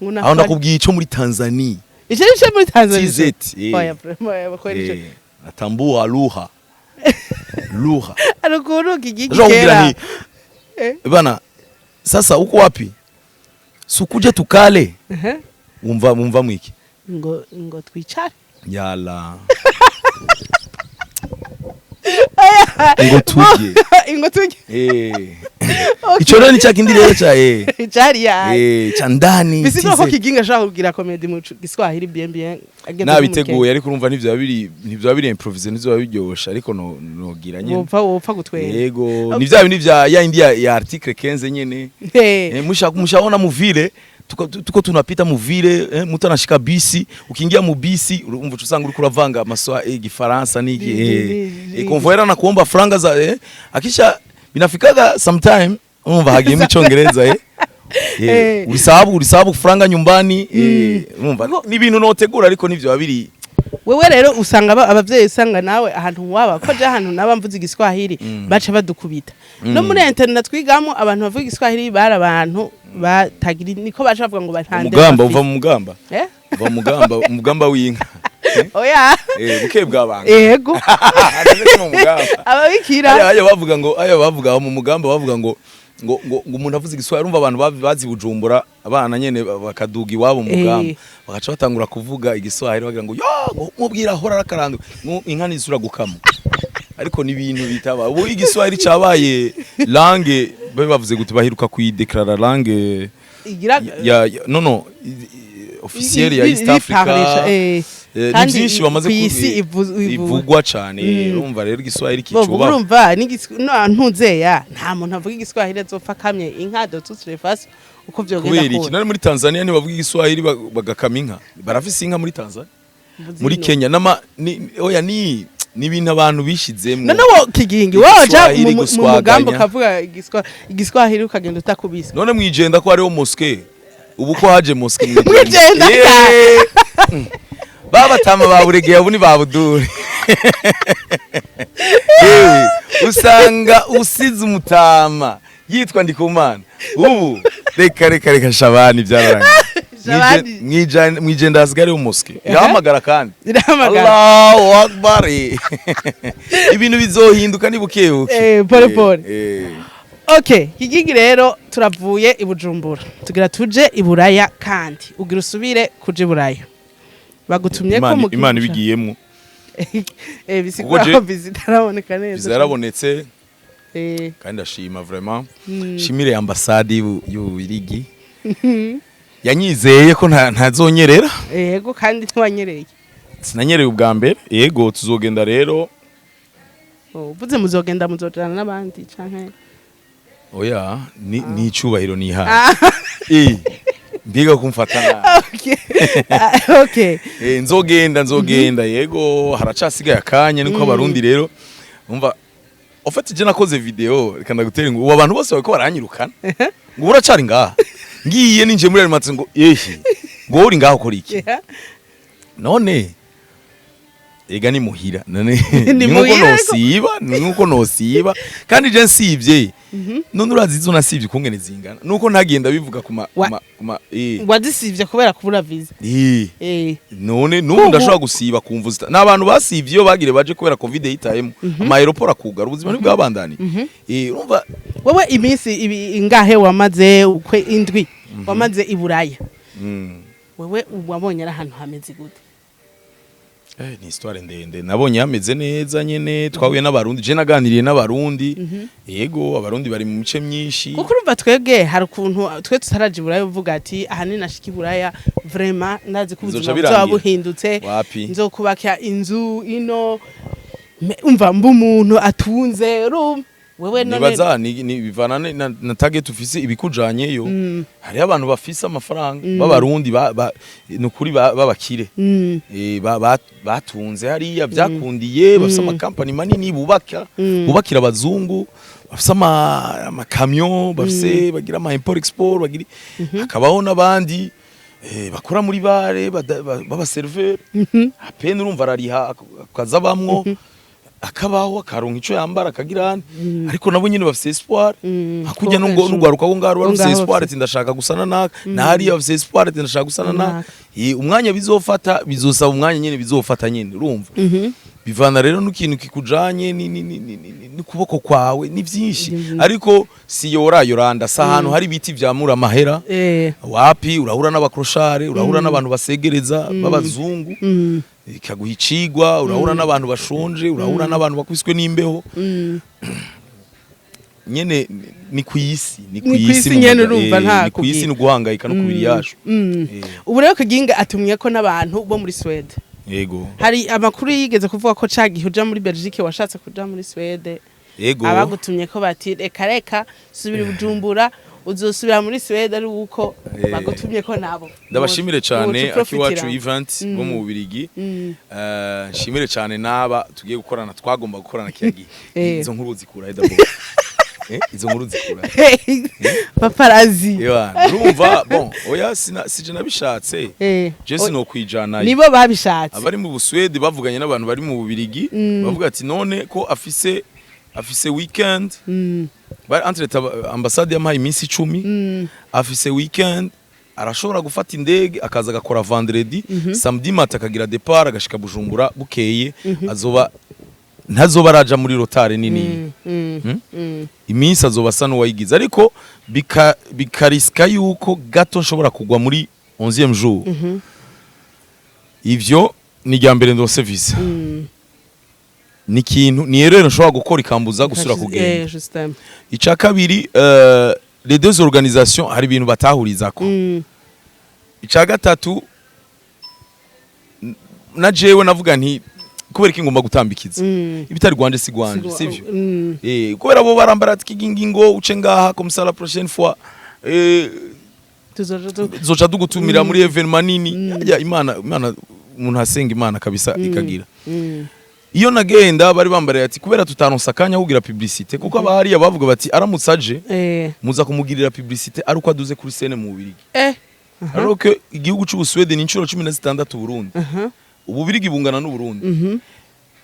Speaker 2: Ngo
Speaker 1: Aho ndakubwiye ico muri Tanzania.
Speaker 2: Ico nico muri Tanzania.
Speaker 1: TZ.
Speaker 2: Oya, vraiment, oya, bakora ico.
Speaker 1: Natambua lugha, lugha.
Speaker 2: Ari ukuntu Kigingi
Speaker 1: Ndashobora kubwira
Speaker 2: kera
Speaker 1: nti bana, sasa uko wapi, sukuje tukale. Wumva mwiki?
Speaker 2: Ngo twicare.
Speaker 1: Yala, ngo turye.
Speaker 2: Ngo turye.
Speaker 1: Ico rero ni cya kindi rero ca
Speaker 2: Cari ya
Speaker 1: ca ndani.
Speaker 2: Bisigura ko
Speaker 1: TZ.
Speaker 2: Kigingi ashobora kugira comédie mu Giswahili bien bien ageze.
Speaker 1: Nabiteguye, ariko urumva ntivyo biri improvisé, ntivyo biryosha, ariko no nogira nyene.
Speaker 2: Wopfa gutwera.
Speaker 1: Yego, ni vya bindi vya ya indi ya article 15 nyene. Mushaona muvile tuko tunapita muvile, mtu anashika bisi, ukiingia mubisi umva usanga uriko uravanga maswa Gifaransa niki. Convoyeur anakuomba franga za akisha binafikaga sometime umva hagiyemo icongereza. Ulisahabu franga nyumbani, umva ni ibintu notegura, ariko nivyo babiri.
Speaker 2: Wewe rero usanga abavyeyi, usanga nawe ahantu waba ko je ahantu naba mvuze igiswahili baca badukubita. No muri internet twigamo, abantu bavuga igiswahili bari abantu batagira, niko baca bavuga ngo batande.
Speaker 1: Umugamba uva mu mugamba.
Speaker 2: Eh?
Speaker 1: Uva mu mugamba, umugamba w'inka.
Speaker 2: Oya.
Speaker 1: Buke bwabanga.
Speaker 2: Yego.
Speaker 1: None mu mugamba.
Speaker 2: Ababikira.
Speaker 1: Aya bavuga ngo, aya bavuga mu mugamba, bavuga ngo umuntu avuze igiswahili, urumva abantu bazi Bujumbura, abana nyene bakaduga iwabo mu mugamba, bagaca batangura kuvuga igiswahili, bagira ngo yo ngo mubwira ahora arakarando ngo inka nizura gukama, ariko ni ibintu bitaba. Ubu igiswahili cabaye langue, babe bavuze gute, bahiruka kuyideclara langue
Speaker 2: igira
Speaker 1: ya no officielle ya East Africa. Ni
Speaker 2: Kandi
Speaker 1: byinshi bamaze
Speaker 2: kw'isi
Speaker 1: ivugwa cane. Urumva rero igiswahili
Speaker 2: Bo
Speaker 1: kicuba.
Speaker 2: Urumva no ntuzeya nta muntu avuga igiswahili azopfa akamye inka de toute les façons uko vyogenda
Speaker 1: Kubera iki?
Speaker 2: kose.
Speaker 1: Nari muri Tanzania, ntibavuga igiswahili bagakama inka? Barafise inka muri Tanzania,
Speaker 2: Mvuze
Speaker 1: muri
Speaker 2: ino.
Speaker 1: Kenya nama ni oya, ni ibintu abantu bishizemwo.
Speaker 2: None wo Kigingi woja
Speaker 1: Igiswahili
Speaker 2: mu
Speaker 1: guswaganya.
Speaker 2: mugambo ukavuga igiswahili ukagenda utakubise?
Speaker 1: None mwijenda ko hariho mosquée, ubu ko haje mosquée
Speaker 2: Mwijenda.
Speaker 1: Yeah. Babatama baburegeye, ubu ni babudure. Yewe, usanga usize umutama yitwa Ndikumana ubu, reka reka reka, Shabani byararangiye.
Speaker 2: Shabani.
Speaker 1: Mwijenda hasigaye hariho mosquée irahamagara kandi.
Speaker 2: Irahamagara.
Speaker 1: Allahu Akbar. Ibintu bizohinduka ni buke buke.
Speaker 2: Pole pole. Okay, Kigingi, rero turavuye i Bujumbura tugira tuje i Buraya, kandi ugira usubire kuja i Buraya bagutumye ko
Speaker 1: Imana
Speaker 2: mu
Speaker 1: Imana ibigiyemwo.
Speaker 2: Bisigura
Speaker 1: Kuko
Speaker 2: ko visa itaraboneka neza.
Speaker 1: Visa yarabonetse. Kandi ndashima vraiment, shimire ambasade y'Ububirigi yanyizeye ko ntazonyerera.
Speaker 2: Yego, kandi ntiwanyereye.
Speaker 1: Sinanyereye ubwa mbere. Yego, tuzogenda rero.
Speaker 2: Oh, uvuze muzogenda, muzojana n'abandi canke?
Speaker 1: Oya, ni icubahiro nihaye.
Speaker 2: Ah.
Speaker 1: Mbega kumfata nabi.
Speaker 2: Okay. Ah, okay.
Speaker 1: Nzogenda yego, haracasigaye akanya niko abarundi rero umva. En fait je nakoze video, reka ndagutera ngo ubu abantu bose bariko baranyirukana ngo uracari ngaha, ngiye ninje muri animation ngo ehe, ngo uri ngaha ukora iki? None ega ni muhira none.
Speaker 2: Ni
Speaker 1: Ni nkuko
Speaker 2: muhira, ariko
Speaker 1: nosiba, ni nkuko nosiba kandi je nsivye. None urazi izo nasivye ukungene zingana, nuko ntagenda bivuga kuma kuma.
Speaker 2: Wazisivye kubera kubura visa?
Speaker 1: Eh. None n'ubu ndashobora gusiba kumva zita n'abantu basivye iyo bagire baje kubera COVID yitayemo, ama aéroport akugara, ubuzima ntibwabandani. Urumva.
Speaker 2: Wowe iminsi ingahe wamaze, ukwe indwi wamaze i Buraya, wewe wabonye ari ahantu hameze gute?
Speaker 1: Ni histoire ndende. Nabonye hameze neza nyene, twahuye n'Abarundi, je naganiriye n'Abarundi. Yego, Abarundi bari mu mice myinshi.
Speaker 2: Kuko urumva twebwe hari ukuntu twe tutaraja i Buraya uvuga ati ahanini nashika i Buraya, vraiment ndazi ko
Speaker 1: Bizoca
Speaker 2: ubuzima
Speaker 1: birangira.
Speaker 2: buzoba buhindutse,
Speaker 1: Wapi.
Speaker 2: nzokubaka inzu ino, umva mba umuntu atunze, urumva wewe none?
Speaker 1: Nibaza ni bivana na target ufise ibikujanyeyo. Hariho abantu bafise amafaranga b'Abarundi nukuri b'abakire, batunze hariya vyakundiye, bafise amakampani manini bubaka, bubakira abazungu, bafise amakamyo, bafise bagira ama import export, bagira. Hakabaho n'abandi bakora muri bare, b'abaserveur apene, urumva arariha akazabamwo, akabaho, akaronka ico yambara, akagira ane, ariko nabo nyene bafise espoir. Hakurya
Speaker 2: Ko
Speaker 1: n'ugwaruka ko ngaho
Speaker 2: Ko
Speaker 1: rufise
Speaker 2: ngaho
Speaker 1: espoir
Speaker 2: bafise.
Speaker 1: ati ndashaka gusana naka, na hariya bafise espoir ati ndashaka gusana naka.
Speaker 2: Naka.
Speaker 1: Umwanya bizofata, bizosaba umwanya nyene, bizofata nyene, urumva bivana rero n'ikintu kikujanye n'ukuboko kwawe, ni vyinshi. Ariko si yora yoranda, si ahantu hari ibiti vyamura amahera. Wapi, urahura n'abakroshare, urahura n'abantu basegereza b'abazungu, ikaguha icigwa, urahura n'abantu bashonje, urahura n'abantu bakubiswe n'imbeho. Nyene ni kwisi, ni
Speaker 2: Ni kw'isi
Speaker 1: mu
Speaker 2: nyene, urumva nta
Speaker 1: ni kwisi,
Speaker 2: kubwira.
Speaker 1: ni guhangayika no kubiri yacu.
Speaker 2: Ubu rero Kiginga atumye ko n'abantu bo muri Swede.
Speaker 1: Yego.
Speaker 2: Hari amakuru yigeze kuvuga ko ca gihe uja muri Belgique washatse kuja muri Swede, abagutumye ko bati reka reka, subira i Bujumbura, uzosubira muri Swede ari uko bagutumye ko nabo.
Speaker 1: Ndabashimire cyane
Speaker 2: Woca
Speaker 1: Akiwacu
Speaker 2: uprofitira.
Speaker 1: Event bo mu Bubirigi. Nshimire cyane n'aba tugiye gukorana, twagomba gukorana kiya gihe. Izo nkuru zikura he d'abord? Izo nkuru zikura he?
Speaker 2: Paparazzi.
Speaker 1: Ewa, urumva, bon, oya, sina sije nabishatse. Je sinokwijanayo.
Speaker 2: Nibo babishatse.
Speaker 1: Abari mu Buswede bavuganye n'abantu bari mu Bubirigi, bavuga ati none ko afise weekend, bari entre ambassade yamuhaye iminsi 10, afise weekend, arashobora gufata indege akaza agakora vendredi, samedi matin akagira départ, agashika Bujumbura bukeye, azoba ntazoba araja muri retard nini. Iminsi azoba asa n'uwayigize, ariko bikarisika yuko gato nshobora kugwa muri 11e jour. Ivyo ni irya mbere ndose visa, ni ikintu ni erreur nshobora gukora ikambuza gusubira kugenda.
Speaker 2: Justement.
Speaker 1: Ica kabiri, les deux organisations hari ibintu batahurizako. Ica gatatu, na jewe navuga nti kubera iki ngomba gutambikiza ibitari gwanje? Si gwanje, sivyo? Kubera bo barambara ati Kigingi ngo uce ngaha, comme ça la prochaine fois
Speaker 2: Tuzoja
Speaker 1: zoca dugutumira muri événement nini. Ya Imana, Imana, umuntu asenga Imana kabisa ikagira. Iyo nagenda bari bambariye ati kubera tutaronsa akanya kugira publicité, kuko abahariya bavuga bati aramutse aje, muza kumugirira publicité ari uko aduze kuri scène mu Bubirigi. Alors que igihugu c'u Busuwede ni inshuro 16 Burundi. Ububirigi bungana n'Uburundi.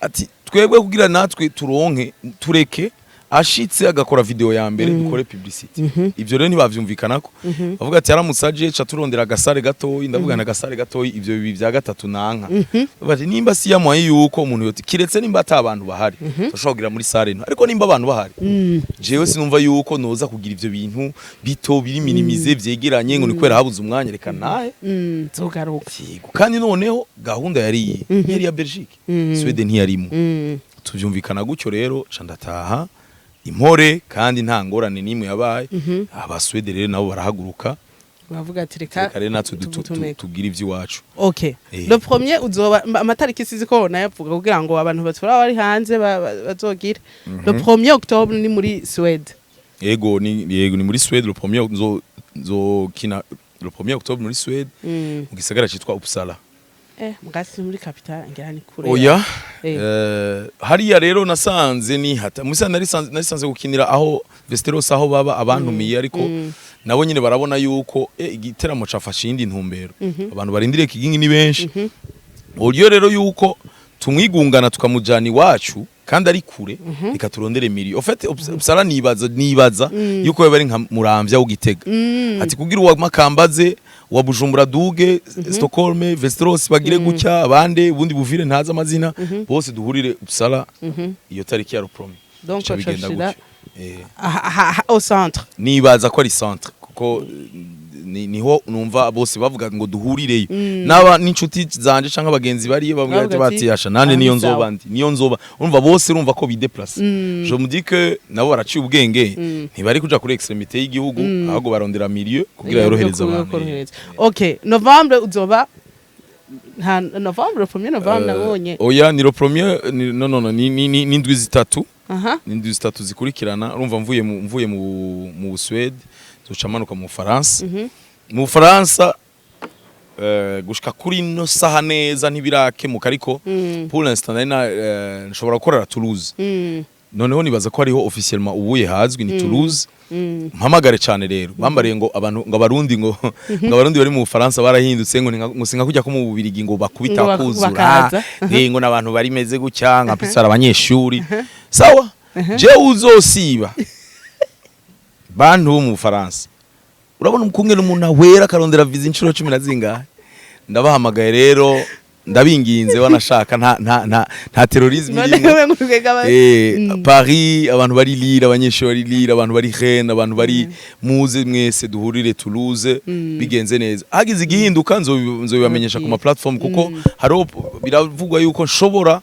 Speaker 1: Ati twebwe kugira natwe turonke, tureke ashitse agakora video ya mbere, dukore publicité. Ivyo rero ntibavyumvikanako, bavuga ati aramutse aje ca turondera agasare gatoyi. Ndavuga na agasare gatoyi, ivyo bibi vya gatatu nanka. Bavuga ati nimba si yamuhaye yuko umuntu yoti kiretse nimba ata abantu bahari, turashobora kugira muri salle nto, ariko nimba abantu bahari, jewe sinumva yuko noza kugira ivyo bintu bito biri minimisé vyegeranye ngo ni kubera habuze umwanya, reka nahe.
Speaker 2: Nzogaruka.
Speaker 1: Yego, kandi noneho gahunda yari iyi, yari iya Belgique, Sweden ntiyarimo. Tuvyumvikana gutyo rero, ca ndataha impore kandi nta ngorane n'imwe yabaye. Abaswede rero nabo barahaguruka.
Speaker 2: Bavuga ati reka
Speaker 1: reka rero natwe
Speaker 2: tugutumeko.
Speaker 1: tugire ivy'iwacu.
Speaker 2: Okay. Le premier uzoba amatariki sizi ko nayavuga kugira ngo abantu batura bari hanze bazogira. Le premier octobre ni muri Suède.
Speaker 1: Yego, ni yego, ni muri Swede. Le premier nzokina le premier octobre muri Swede, mu gisagara citwa Uppsala.
Speaker 2: Mugasi muri capitale ngira ni kure.
Speaker 1: Oya. Hariya rero nasanze ni hata musa narisanze gukinira aho Västerås, aho baba abantumiye, ariko nabo nyine barabona yuko igiteramo cafashe iyindi ntumbero, abantu barindiriye Kigingi ni benshi, uburyo rero yuko Tumwigungana tukamujana iwacu kandi ari kure, reka turondere milieu. En fait, Uppsala nibaza yuko yoba ari nka Muramvya w'Igitega, ati kugira uwa Makambaze, wa Bujumbura duge Stockholm, Västerås, bagire gutya abande ubundi buvire ntazi amazina, bose duhurire Uppsala iyo tariki ya le premier.
Speaker 2: Donc
Speaker 1: Bica bigenda
Speaker 2: bashira
Speaker 1: gutyo.
Speaker 2: Au centre.
Speaker 1: Nibaza ko ari centre kuko niho numva bose bavuga ngo duhurireyo, naba n'inshuti zanje canke abagenzi bariyo bavuga ati
Speaker 2: Bavuga ati,
Speaker 1: bati yasha nande
Speaker 2: "Ah,
Speaker 1: niyo
Speaker 2: ni sawa."
Speaker 1: nzoba ndi niyo nzoba. Urumva bose urumva ko bidéplace. Je me dis que nabo baraciye ubwenge, ntibari kuja kuri extrémité y'igihugu, ahubwo barondera milieu kugira yorohereze abantu.
Speaker 2: Korohereza. OK, novembre uzoba nta novembre, premier novembre nabonye.
Speaker 1: Oya, ni le premier non, non, non, ni indwi 3. Ni indwi 3 zikurikirana. Urumva mvuye mu Suède, nzoca manuka mu Bufaransa. Mu Bufaransa, gushika kuri ino saha neza ntibirakemuka, ariko pour l'instant nari na nshobora gukorera Toulouse. Noneho nibaza ko hariho officiellement ubuye hazwi ni Toulouse. Mpamagare cyane rero, bambariye ngo abantu ngo abarundi bari mu Bufaransa barahindutse, ngo ngo sinka kujya ko mu Bubirigi ngo bakubita
Speaker 2: Ngo
Speaker 1: kuzura
Speaker 2: bakaza.
Speaker 1: Ngo n'abantu bari meze gutya nka pisara abanyeshuri. Sawa, je uzosiba bantu bo mu Bufaransa, urabona kumwe n'umuntu awera akarondera visa inshuro cumi na zingahe. Ndabahamagaye rero, ndabinginze, banashaka nta terrorisme
Speaker 2: None
Speaker 1: irimo.
Speaker 2: we ngwega
Speaker 1: Paris, abantu bari Lille, abanyeshuri bari Lille, abantu bari Rennes, abantu bari muze mwese duhurire Toulouse. Bigenze neza, hagize igihinduka nzobibamenyesha ku ma platform, kuko hariho biravugwa yuko nshobora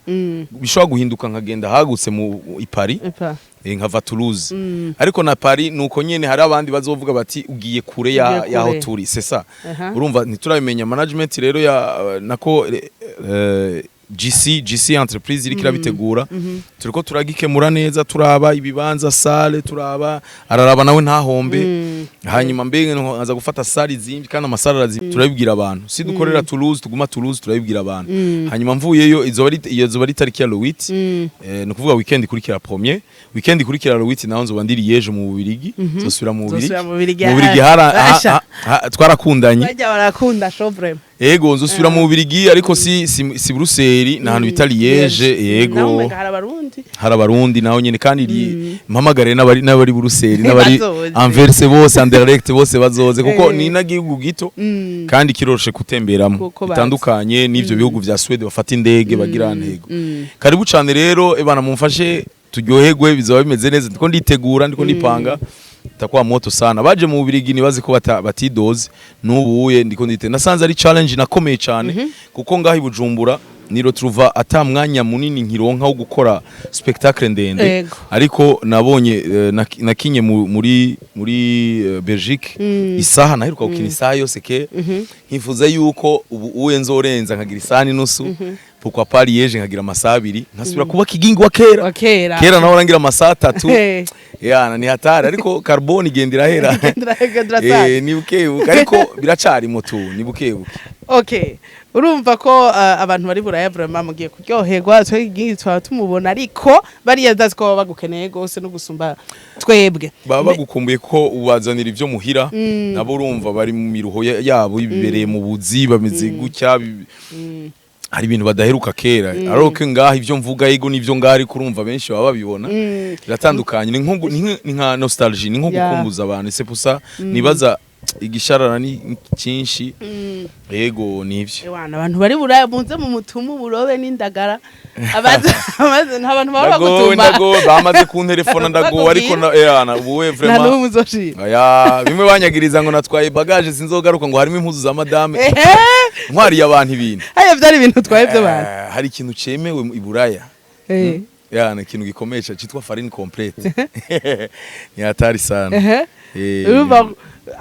Speaker 1: bishobora guhinduka nkagenda hagutse mu i Paris.
Speaker 2: Epa.
Speaker 1: Nkava Toulouse, ariko na Paris nuko nyene hari abandi bazovuga bati ugiye kure ya
Speaker 2: Ugiye kure.
Speaker 1: yaho turi, c'est ça. Urumva ntiturabimenya. Management rero ya nako GC entreprise iriko irabitegura, turiko turagikemura neza, turaba ibibanza, salle, turaba araraba nawe ntahombe. Hanyuma mbega nkaza gufata salle izimbi kandi amasale arazimbi, turabibwira abantu. Si dukorera Toulouse, tuguma Toulouse, turabibwira abantu. Hanyuma mvuyeyo izoba ari iyo zoba ari tariki ya le 8, ni ukuvuga weekend ikurikira premier, weekend ikurikira le 8 naho nzoba ndi Liège mu Bubirigi, nzosubira mu Bubirigi.
Speaker 2: Nzosubira mu Bubirigi.
Speaker 1: Mu Bubirigi hara
Speaker 2: Asha.
Speaker 1: Twarakundanye.
Speaker 2: Bajya barakunda show vraiment.
Speaker 1: Ego, nzosubira mu Bubirigi, ariko si Bruxelles, ni ahantu bita Liège.
Speaker 2: Naho
Speaker 1: Yego.
Speaker 2: umenga hari abarundi.
Speaker 1: Hari abarundi naho nyene, kandi mpamagare n'abari Buruseli n'abari
Speaker 2: Bazoze.
Speaker 1: Anvers bose, Anderlecht bose bazoze, kuko ni nagihugu gito kandi kiroroshe gutemberamo.
Speaker 2: Kuko bazi.
Speaker 1: Bitandukanye n'ivyo bihugu vya Sweden bafata indege bagira ntego. Karibu cane rero, ebana mumfashe turyoherwe, bizaba bimeze neza. Ndiko nditegura, ndiko ndipanga, takuwa moto sana. Baje mu Bubirigi nibazi ko batidoze n'ubuye ndiko ndite nasanze ari challenge nakomeye cyane, kuko ngaho i Bujumbura niro truva ata mwanya munini nkironka wo gukora spectacle ndende. Ariko nabonye nakinye muri Belgique isaha, naheruka gukina isaha yose ke, nkifuza yuko ubu uwe nzorenza nkagira isaha n'inusu, pourquoi pas Liège nkagira amasaha 2, nkasubira kuba kigingi wa kera.
Speaker 2: Wa kera.
Speaker 1: Kera naho rangira amasaha 3. Yana ni hatari, ariko carbone igenda irahera.
Speaker 2: Igenda irasaza.
Speaker 1: Ni bukebuke, ariko biracarimo tu, ni bukebuke.
Speaker 2: Okay, urumva ko abantu bari Buraya vraiment mugiye kuryoherwa. Twebwe twaba tumubona, ariko bariya ndazi ko baba bagukeneye gose no gusumba twebwe.
Speaker 1: Baba bagukumbuye ko ubazanira ibyo muhira, nabo urumva bari mu miruho yabo, bibereye mu buzi, bameze gutya, hari ibintu badaheruka kera. Ariko ngaha ibyo mvuga, yego n'ibyo ngaha, ariko urumva benshi baba babibona biratandukanye, ni nka nostalgie, ni nko gukumbuza abantu. C'est pour ça nibaza igisharara ni cyinshi. Yego, nivyo.
Speaker 2: Ewana, abantu bari Buraya muze mu mutumu uburobe n'indagara. Abaze nta bantu baba
Speaker 1: Ndagowe.
Speaker 2: bagutuma.
Speaker 1: Ndagowe, bamaze kuntelefona, ndagowe, ariko yana ubuwe
Speaker 2: Nta
Speaker 1: vraiment
Speaker 2: n'umwe uzoshira.
Speaker 1: Aya bimwe banyagiriza ngo natwaye bagage sinzogaruka, ngo harimo impuzu za madame, ntwariye abantu ibintu.
Speaker 2: Haya byari ibintu twaye by'abantu.
Speaker 1: Hari ikintu cemewe i Buraya, yana ikintu gikomeye cyane cyitwa farine complète, ni hatari sana.
Speaker 2: Urumva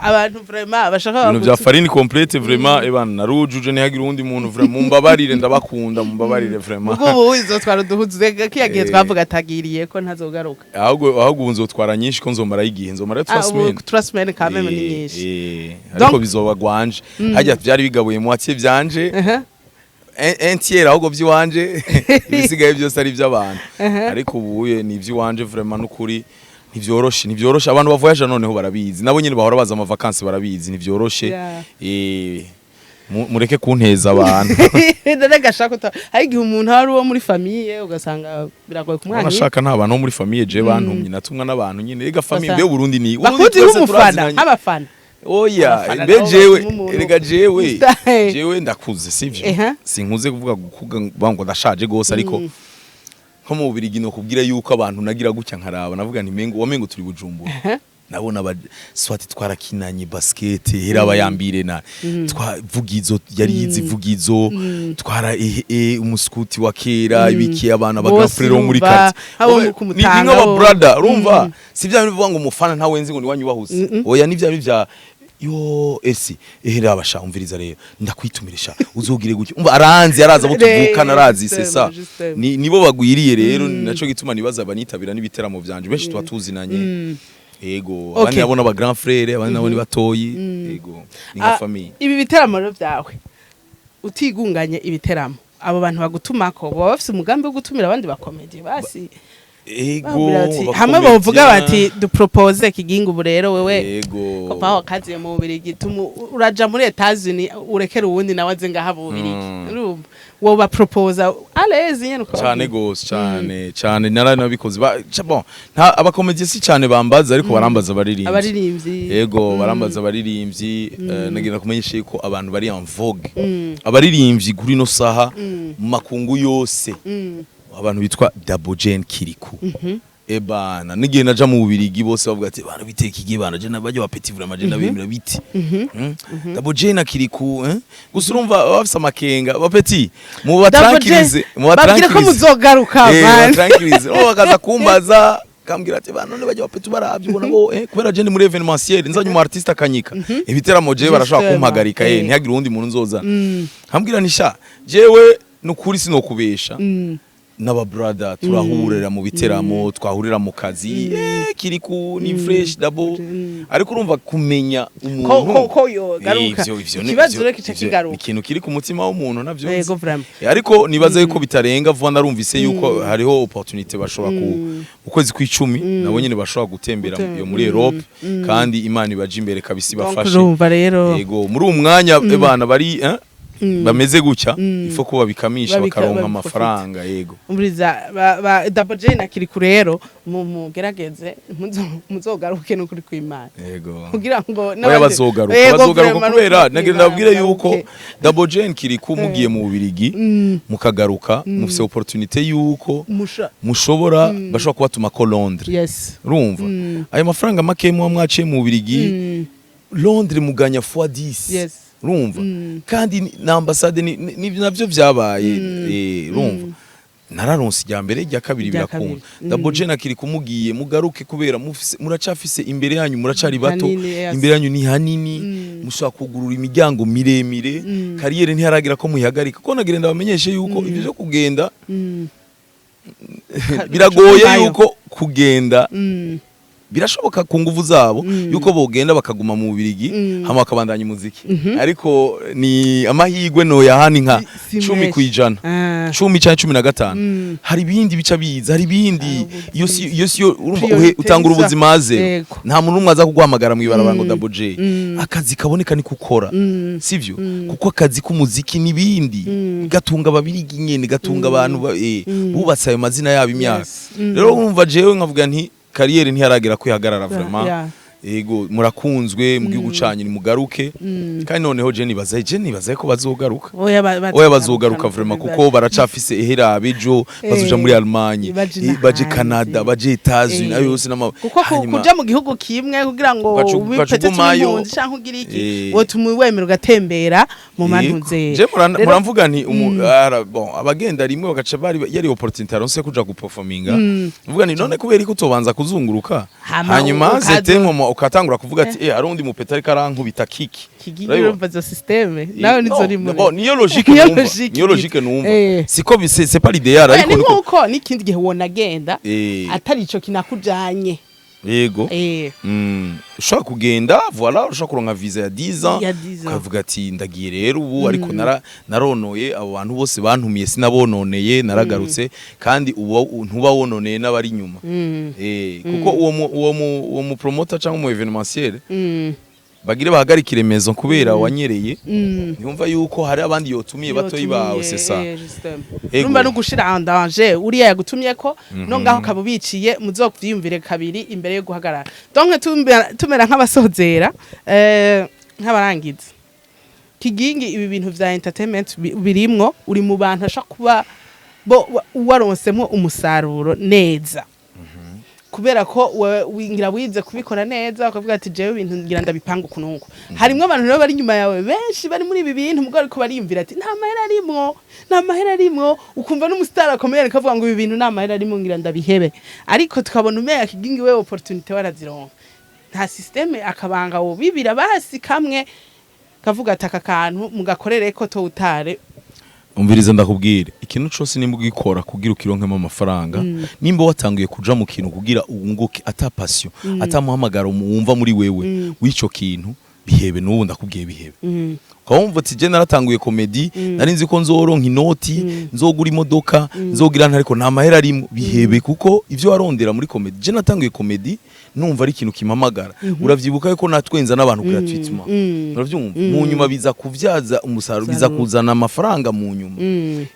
Speaker 2: abantu vraiment bashaka
Speaker 1: Ibintu bya farine complète vraiment, ebana narujuje, ntihagire uwundi muntu vraiment, mumbabarire, ndabakunda, mumbabarire vraiment.
Speaker 2: Ubwo ubu izotwara uduhuzu kiya gihe twavuga atagiriye ko ntazogaruka.
Speaker 1: Ahubwo ubu nzotwara nyinshi ko nzomara igihe, nzomara
Speaker 2: Ah,
Speaker 1: 3
Speaker 2: ubu
Speaker 1: semaines.
Speaker 2: 3 semaines quand même ni nyinshi.
Speaker 1: Ariko bizoba gwanje, hajya byari bigabuye moitié byanje, un tiers ahubwo by'iwanje, ibisigaye byose ari iby'abantu. Ariko ubuye ni iby'iwanje vraiment. N'ukuri ntivyoroshe, ntivyoroshe. Abantu bavoyaje noneho barabizi, nabo nyine bahora baza ama vacances barabizi, ntivyoroshe. Mureke kunteza abantu.
Speaker 2: None gashaka hari igihe umuntu ari uwo muri famille, ugasanga biragoye kumwangira.
Speaker 1: Nashaka nta bantu bo muri famille je bantumye, natumwa n'abantu nyine. Ega famille, mbe Burundi ni Burundi
Speaker 2: Bakuzi
Speaker 1: twese
Speaker 2: nk'umufana
Speaker 1: turazinanye.
Speaker 2: Nk'abafana.
Speaker 1: Oya.
Speaker 2: Abafana
Speaker 1: Mbe
Speaker 2: nabo
Speaker 1: jewe
Speaker 2: batuma umuntu
Speaker 1: erega jewe
Speaker 2: Style.
Speaker 1: jewe ndakuze, sivyo? Sinkuze kuvuga kuvuga ngo ndashaje gose, ariko nko mu Bubirigi no kubwira yuko abantu nagira gutya nkaraba, navuga nti mengo wamengo turi Bujumbura. Nabona aba swati twarakinanye basket, hera bayambire na twavugizo, yari yizi vugizo, twara umuskuti wa kera, ibiki, abana
Speaker 2: Bose
Speaker 1: ba frère bo muri
Speaker 2: urumva,
Speaker 1: quartier.
Speaker 2: abo
Speaker 1: Oya,
Speaker 2: ku
Speaker 1: ni
Speaker 2: Mutanga
Speaker 1: nk'aba
Speaker 2: bo.
Speaker 1: brother, urumva si bya bintu bivuga ngo umufana ntawe nzi ngo ni wanyu wahuse. Oya, ni bya bintu bya yo esi ehe raba sha, umviriza rero, ndakwitumire sha, uzogire gutya, umva aranzi, araza abo tuvukana, arazi, c'est ça.
Speaker 2: Justement.
Speaker 1: Ni nibo bagwiriye rero, ni naco gituma nibaza banitabira n'ibiteramo vyanje, benshi tuba tuzinanye, yego. Abandi nabo n'aba grand frère, abandi nabo ni batoyi, yego, ni nka
Speaker 2: Ah,
Speaker 1: famille.
Speaker 2: Ibi biteramo rero byawe, utigunganye ibiteramo, abo bantu bagutumako baba bafise umugambi wo gutumira abandi ba comédiens basi?
Speaker 1: Ego.
Speaker 2: Babwira bati, hamwe bovuga bati dupropose Kigingi ubu rero wewe papa wakaziye mu Bubirigi, uraja muri Etats-Unis, urekera uwundi nawe aze ngaha mu Bubirigi. Urumva woba proposa allez nyene uko
Speaker 1: Cyane gose, cyane cyane, naranabikoze. Bon, nta aba comédiens si cyane bambaza, ariko barambaza abaririmbyi.
Speaker 2: Abaririmbyi.
Speaker 1: Yego, barambaza abaririmbyi. Nagira kumenyesha yuko abantu bari en vogue, abaririmbyi kuri no saha mu makungu yose, abantu bitwa Double J Kiriku. Ebana n'igihe naja mu Bubirigi, bose bavuga ati bana biteka igihe bana je nabajya ba petit, vraiment je ndabemera biti. Double J na Kiriku, eh? Gusa urumva baba bafise amakenga, ba petit mu batranquillise, mu
Speaker 2: Babwire ko
Speaker 1: batranquillise.
Speaker 2: muzogaruka, man.
Speaker 1: Batranquillise. Oh, bakaza kumbaza, kambwira ati bana none bajya ba petit baravye ubona bo, kubera je ndi muri événementiel, nzanye umu artiste akanyika ibiteramo je barashobora kumpagarika, ntihagire uwundi muntu nzozana. Nkambwira ni sha, jewe nukuri sinokubesha, n'aba brother turahurira mu biteramo, twahurira mu kazi, Kiriku ni fresh, Double, ariko urumva kumenya umuntu
Speaker 2: Ko yogaruka.
Speaker 1: Ivyo
Speaker 2: Ikibazo rero kica kigaruka.
Speaker 1: Ni ikintu kiri ku mutima w'umuntu navyo nzi.
Speaker 2: Yego, vraiment.
Speaker 1: Ariko nibaza yuko bitarenga vuba, narumvise yuko hariho opportunité bashobora ku mu kwezi kw'icumi nabo nyene bashobora gutembera iyo muri Europe, kandi Imana ibaje imbere kabisa,
Speaker 2: Donc
Speaker 1: ibafashe.
Speaker 2: urumva rero.
Speaker 1: Yego, muri uwo mwanya bana bari bameze gutya, ifo ko babikamisha bakaronka
Speaker 2: babiprofita.
Speaker 1: amafaranga, yego.
Speaker 2: Umviriza, ba Double J na Kiriku rero mugerageze muzogaruke n'ukuri kw'Imana
Speaker 1: Yego.
Speaker 2: kugira ngo
Speaker 1: Oya, bazogaruka.
Speaker 2: Yego,
Speaker 1: Bazogaruka
Speaker 2: vraiment,
Speaker 1: kubera
Speaker 2: n'ukuri
Speaker 1: nagira
Speaker 2: kw'Imana,
Speaker 1: ndababwire yuko
Speaker 2: mugaruke.
Speaker 1: Double J Kiriku mugiye mu Bubirigi mukagaruka, mufise opportunité yuko
Speaker 2: Musha
Speaker 1: mushobora, bashobora kubatuma ko Londres. Urumva ayo mafaranga make muba mwaciye mu Bubirigi, Londres muganya fois 10. Urumva kandi na ambasade navyo vyabaye, urumva nararonse irya mbere, irya kabiri,
Speaker 2: Irya
Speaker 1: birakunda.
Speaker 2: kabiri.
Speaker 1: Double J na Kiriku mugiye mugaruke, kubera mufise, muracafise imbere yanyu, muracari bato.
Speaker 2: Hanini, yes.
Speaker 1: Imbere yanyu ni hanini, mushobora kugurura imiryango miremire. Carrière ntiharagira ko muyihagarika, kuko nagira ndabamenyeshe yuko ivyo vyo kugenda biragoye.
Speaker 2: Cumayo.
Speaker 1: Yuko kugenda birashoboka ku nguvu zabo, yuko bogenda bakaguma mu Bubirigi hama bakabandanya umuziki, ariko ni amahirwe noya hani nka
Speaker 2: Si
Speaker 1: 10
Speaker 2: menshi.
Speaker 1: kwijana, 10 cyangwa 15. Hari ibindi bica biza, hari ibindi iyo si iyo si yo, urumva
Speaker 2: Priorité
Speaker 1: utangura ubuzima à zéro. Nta muntu n'umwe aza kuguhamagara mu ibarabara ngo Double J. Akazi kaboneka ni kukora, sivyo? Kuko akazi k'umuziki n'ibindi gatunga ababirigi nyene, gatunga abantu bubatse ayo mazina yabo imyaka. Rero urumva jewe nkavuga nti carrière ntiharagera kwihagarara, vraiment. Yego, murakunzwe mu gihugu canyu, nimugaruke. Kandi noneho je nibaza ko bazogaruka.
Speaker 2: Oya,
Speaker 1: Oya, bazogaruka vraiment, kuko baracafise ehera bejo bazoja muri Allemagne,
Speaker 2: baje
Speaker 1: baje
Speaker 2: n'ahandi.
Speaker 1: Canada, baje Etats-Unis, ayo yose n'ama
Speaker 2: Kuko kuja mu gihugu kimwe kugira ngo
Speaker 1: Ugaca
Speaker 2: ubipete
Speaker 1: ugumayo.
Speaker 2: impunzi canke ugira iki, wotuma wemera ugatembera mu
Speaker 1: Yego.
Speaker 2: mantuze.
Speaker 1: Je muramvuga nti bon, abagenda rimwe bagaca bari yari opportunité aronse kuja guperforminga, mvuga nti none kubera ko utobanza kuzunguruka,
Speaker 2: Hama
Speaker 1: hanyuma
Speaker 2: ukaza
Speaker 1: zete nkomo ukatangura kuvuga ati hari undi mupeta ariko arankubita kiki.
Speaker 2: Kigingi,
Speaker 1: Urabibona?
Speaker 2: urumva izo système nawe nizo uri muri
Speaker 1: Bon, niyo logique
Speaker 2: Niyo
Speaker 1: numva,
Speaker 2: logique.
Speaker 1: niyo logique numva. Siko c'est pas l'idéal,
Speaker 2: Oya,
Speaker 1: ariko
Speaker 2: ni
Speaker 1: niko
Speaker 2: nkuko n'ikindi gihe wonagenda atari ico kinakujanye.
Speaker 1: Yego. Ushobora kugenda, voilà, ushobora kuronka visa ya 10 ans,
Speaker 2: Ya 10 ans.
Speaker 1: ukavuga ati ndagiye rero ubu, ariko naronoye abo bantu bose bantumiye, sinabononeye, naragarutse, kandi ubu ntuba wononeye n'abari inyuma. Kuko uwo mu promoter cyangwa umu événementiel Bagire bahagarikire maison kubera wanyereye. Ntiyumva yuko hari abandi yotumiye batoyi bawe, c'est ça. Ego.
Speaker 2: Urumva no gushira en danger uriya yagutumye ko no ngaho ukaba ubiciye, muzovyiyumvire kabiri imbere yo guhagarara. Donc tumera nk'abasozera, nk'abarangiza. Kigingi, ibi bintu vya entertainment birimwo, uri mu bantu ashaka kuba bo waronsemo umusaruro neza, kubera ko wingira wize kubikora neza, ukavuga ati: "Jewe ibintu ngira ndabipanga uku nuku." Harimwo abantu rero bari inyuma yawe benshi bari muri ibi bintu, mugabo ariko bariyumvira ati: "Nta mahera arimwo, nta mahera arimwo." Ukumva n'umusitari akomeye ariko avuga ngo: "Ibi bintu nta mahera arimwo, ngira ndabihebe." Ariko tukabona umenga Kigingi wewe opportunité warazironka. Nta système, akabanga wobibira basi kamwe kavuga ati: "Aka kantu mugakorere ko towutare."
Speaker 1: Umviriza ndakubwire, ikintu cose nimba ugikora kugira ukironkemo amafaranga, nimba watanguye kuja mu kintu kugira wunguke, ata passion, ata muhamagaro wumva muri wewe w'ico kintu, bihebe. N'ubu ndakubwiye, bihebe. Ukaba wumva ati: "Je naratanguye comédie, nari nzi ko nzoronka inoti, nzogura imodoka, nzogira nta, ariko nta mahera arimo." Bihebe, kuko ivyo warondera muri comédie, je natanguye comédie numva ari ikintu kimpamagara. Uravyibuka yuko natwenza n'abantu gratuitement, uravyumva? Mu nyuma biza kuvyaza umusaruro, biza kuzana amafaranga mu nyuma.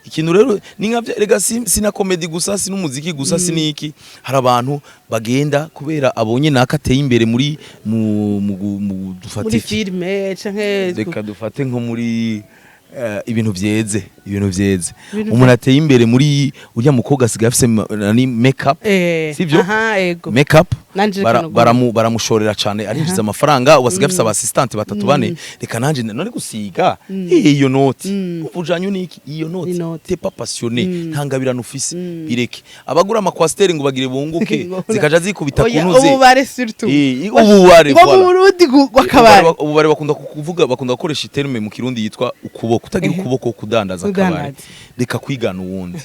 Speaker 1: Ikintu rero ni nka rega si na comédie gusa, si n'umuziki gusa, si n'iki. Hari abantu bagenda kubera abonye naka ateye imbere muri mu dufate
Speaker 2: muri
Speaker 1: iki?
Speaker 2: Filme canke
Speaker 1: Reka dufate nko muri ibintu vyeze, ibintu vyeze.
Speaker 2: Ibintu
Speaker 1: Umuntu ateye imbere muri urya mukobwa asigaye afise nani, makeup, sivyo?
Speaker 2: Aha, ego.
Speaker 1: Makeup.
Speaker 2: Nanje reka nugure.
Speaker 1: Baramushorera cane, arinjiza amafaranga, ubu asigaye afise aba assistante batatu, bane. Reka nanje none gusiga iyo noti ujanye niki iyo noti?
Speaker 2: Inoti.
Speaker 1: T'es pas passionné, nta ngabirano ufise, bireke. Abagura ama Coaster ngo bagire bunguke, zikaja zikubita
Speaker 2: Oya,
Speaker 1: kunuze.
Speaker 2: Ububare surtout.
Speaker 1: Ububare,
Speaker 2: ngo mu
Speaker 1: voilà.
Speaker 2: Burundi gw'akabare.
Speaker 1: Ububare bakunda kuvuga, bakunda gukoresha i terme mu Kirundi yitwa ukuboko, utagira ukuboko kudandaza akabare.
Speaker 2: Kudandaza.
Speaker 1: Reka kwigana uwundi,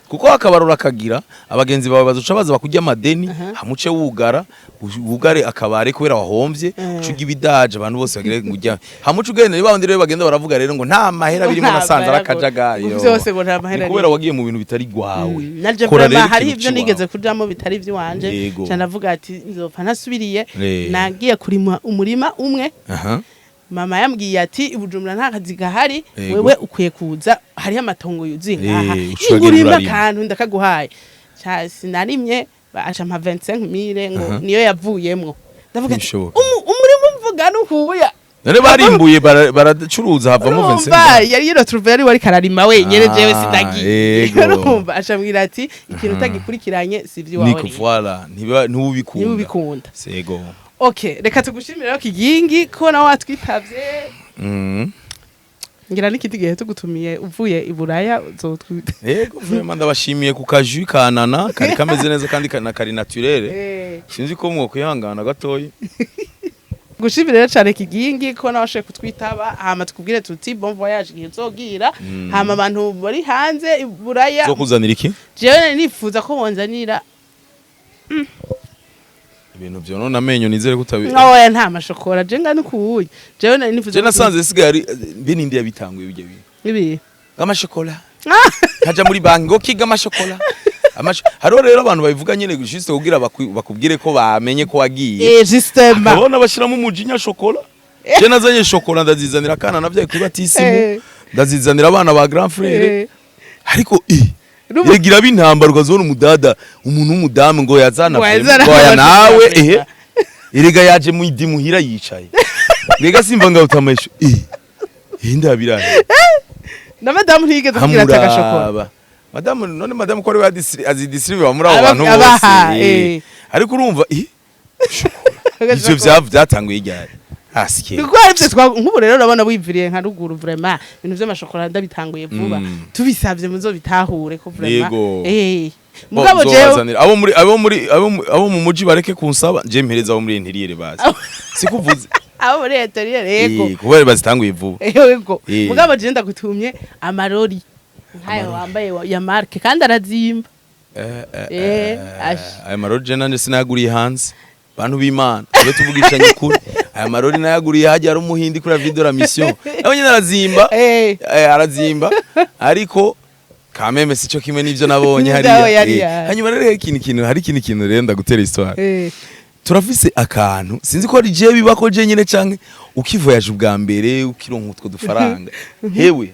Speaker 1: kuko akabari urakagira, abagenzi bawe bazoca baza bakurya amadeni, hamuce wugara, wugare akabare kubera wahomvye, uca urya ibidaje, abantu bose bagire ngo ujya hamuce ugenda. Ni babandi rero bagenda baravuga rero ngo nta mahera birimo,
Speaker 2: Nta
Speaker 1: nasanze ari
Speaker 2: mahera
Speaker 1: akajagari.
Speaker 2: ngo vyose ngo nta mahera
Speaker 1: Ni kubera
Speaker 2: arimo.
Speaker 1: wagiye mu bintu bitari gwawe.
Speaker 2: Naje
Speaker 1: Kora
Speaker 2: vraiment
Speaker 1: rero
Speaker 2: hariho
Speaker 1: ikintu
Speaker 2: ivyo
Speaker 1: ciwawe.
Speaker 2: nigeze kujamo bitari ivy'iwanje. Ca ndavuga ati: "Nzopfa ntasubiriye." Nagiye kurima umurima umwe. Mama yambwiye ati: "Ibujumbura nta kazi gahari, wewe ukwiye kuza, hariho amatongo yuzuye ngaha,
Speaker 1: Uca
Speaker 2: ingurima
Speaker 1: uragenda urarima."
Speaker 2: akantu ndakaguhaye." Ca sinarimye, aca mpa 25 000 ngo niyo yavuyemwo. Ndavuga ati:
Speaker 1: Ntibishoboka.
Speaker 2: "Umurima mvuga nukubuya."
Speaker 1: None barimbuye, baracuruza, havamo
Speaker 2: Urumva
Speaker 1: 25.
Speaker 2: yari yiretrouve, yari wari kararima wenyene, jewe sinagiye. Urumva aca ambwira ati: "Ikintu utagikurikiranye si ivy'iwawe
Speaker 1: Niko
Speaker 2: rero."
Speaker 1: Voilà, ntiba ntubikunda.
Speaker 2: Ntibubikunda.
Speaker 1: Sego.
Speaker 2: Okay, reka tugushimire rero Kigingi ko nawe watwitavye. Ngira n'ikindi gihe tugutumiye uvuye i Buraya uzotwita.
Speaker 1: Yego, vraiment ndabashimiye ku kaju kanana kari kameze neza kandi na kari naturel. Sinzi ko mwokwihangana gatoyi.
Speaker 2: Gushimire rero cyane Kigingi ko nawe washoboye kutwitaba, hama tukubwire tuti: "Bon voyage igihe uzogira." Hama abantu bari hanze i Buraya,
Speaker 1: Zo kuzanira iki?
Speaker 2: jewe nari nifuza ko wonzanira
Speaker 1: Ibintu vyonona amenyo, nizere ko utabi.
Speaker 2: Oya, nta mashokora, je ngana ukuwuye, jewe nari nifuza
Speaker 1: Je nasanze sigaye ari mbe ninde yabitanguye bijya bintu?
Speaker 2: Ibi?
Speaker 1: Amashokola. Nkaja muri banki ngo kiga amashokola. Hariho rero abantu babivuga nyene juste kugira bakubwire ko bamenye ko wagiye.
Speaker 2: Justement.
Speaker 1: Akabona bashiramo umujinya shokola. Je nazanye shokola, ndazizanira akana navyaye kuri batisimu. Ndazizanira abana ba grand frère. Ariko yegira b'intambara, ukazibona umudada, umuntu w'umudamu ngo yazana
Speaker 2: Ngo yazana
Speaker 1: ngo aya nawe
Speaker 2: amashokola.
Speaker 1: Ehe, erega yaje mu idi muhira yicaye, rega simva ngaho utamesho ndabirahe.
Speaker 2: Na madamu ntiyigeze kugira ati agashokora?
Speaker 1: Hamuraba madamu, none madamu ko ari we azidisiribe muri abo bantu
Speaker 2: Abaha,
Speaker 1: bose. Ariko urumva ivyo vyatanguye ryari asike?
Speaker 2: Kuko hari ivyo nk'ubu rero urabona wiviriye nka ruguru, vraiment ibintu vy'amashokora ndabitanguye vuba. Tubisavye muzobitahure ko vraiment
Speaker 1: Yego.
Speaker 2: Mugabo jewe
Speaker 1: Nzobazanira abo muri abo muri abo mu- abo mu muji, bareke kunsaba, je mpereza abo muri intérieur bazi sikuvuze.
Speaker 2: Abo muri intérieur, yego.
Speaker 1: Kubera bazitanguye vuba.
Speaker 2: Yego. Mugabo jewe ndagutumye amarori nkayo wambaye ya marque, kandi arazimba. Ash.
Speaker 1: Aya marori je nanje sinayaguriye hanze, bantu b'Imana, tube tuvugishanye ukuri. Aya marori nayaguriye hajya ari umuhindi kuri la de la mission, nawe nyine arazimba. Arazimba, ariko kameme sico kimwe n'ivyo nabonye
Speaker 2: N'ivyo
Speaker 1: hariya.
Speaker 2: hariya.
Speaker 1: Hanyuma rero hari ikindi kintu rero ndagutera histoire. Turafise akantu, sinzi ko ari je bibako je nyene canke ukivoyaje ubwa mbere, ukironka utwo dufaranga, hewe,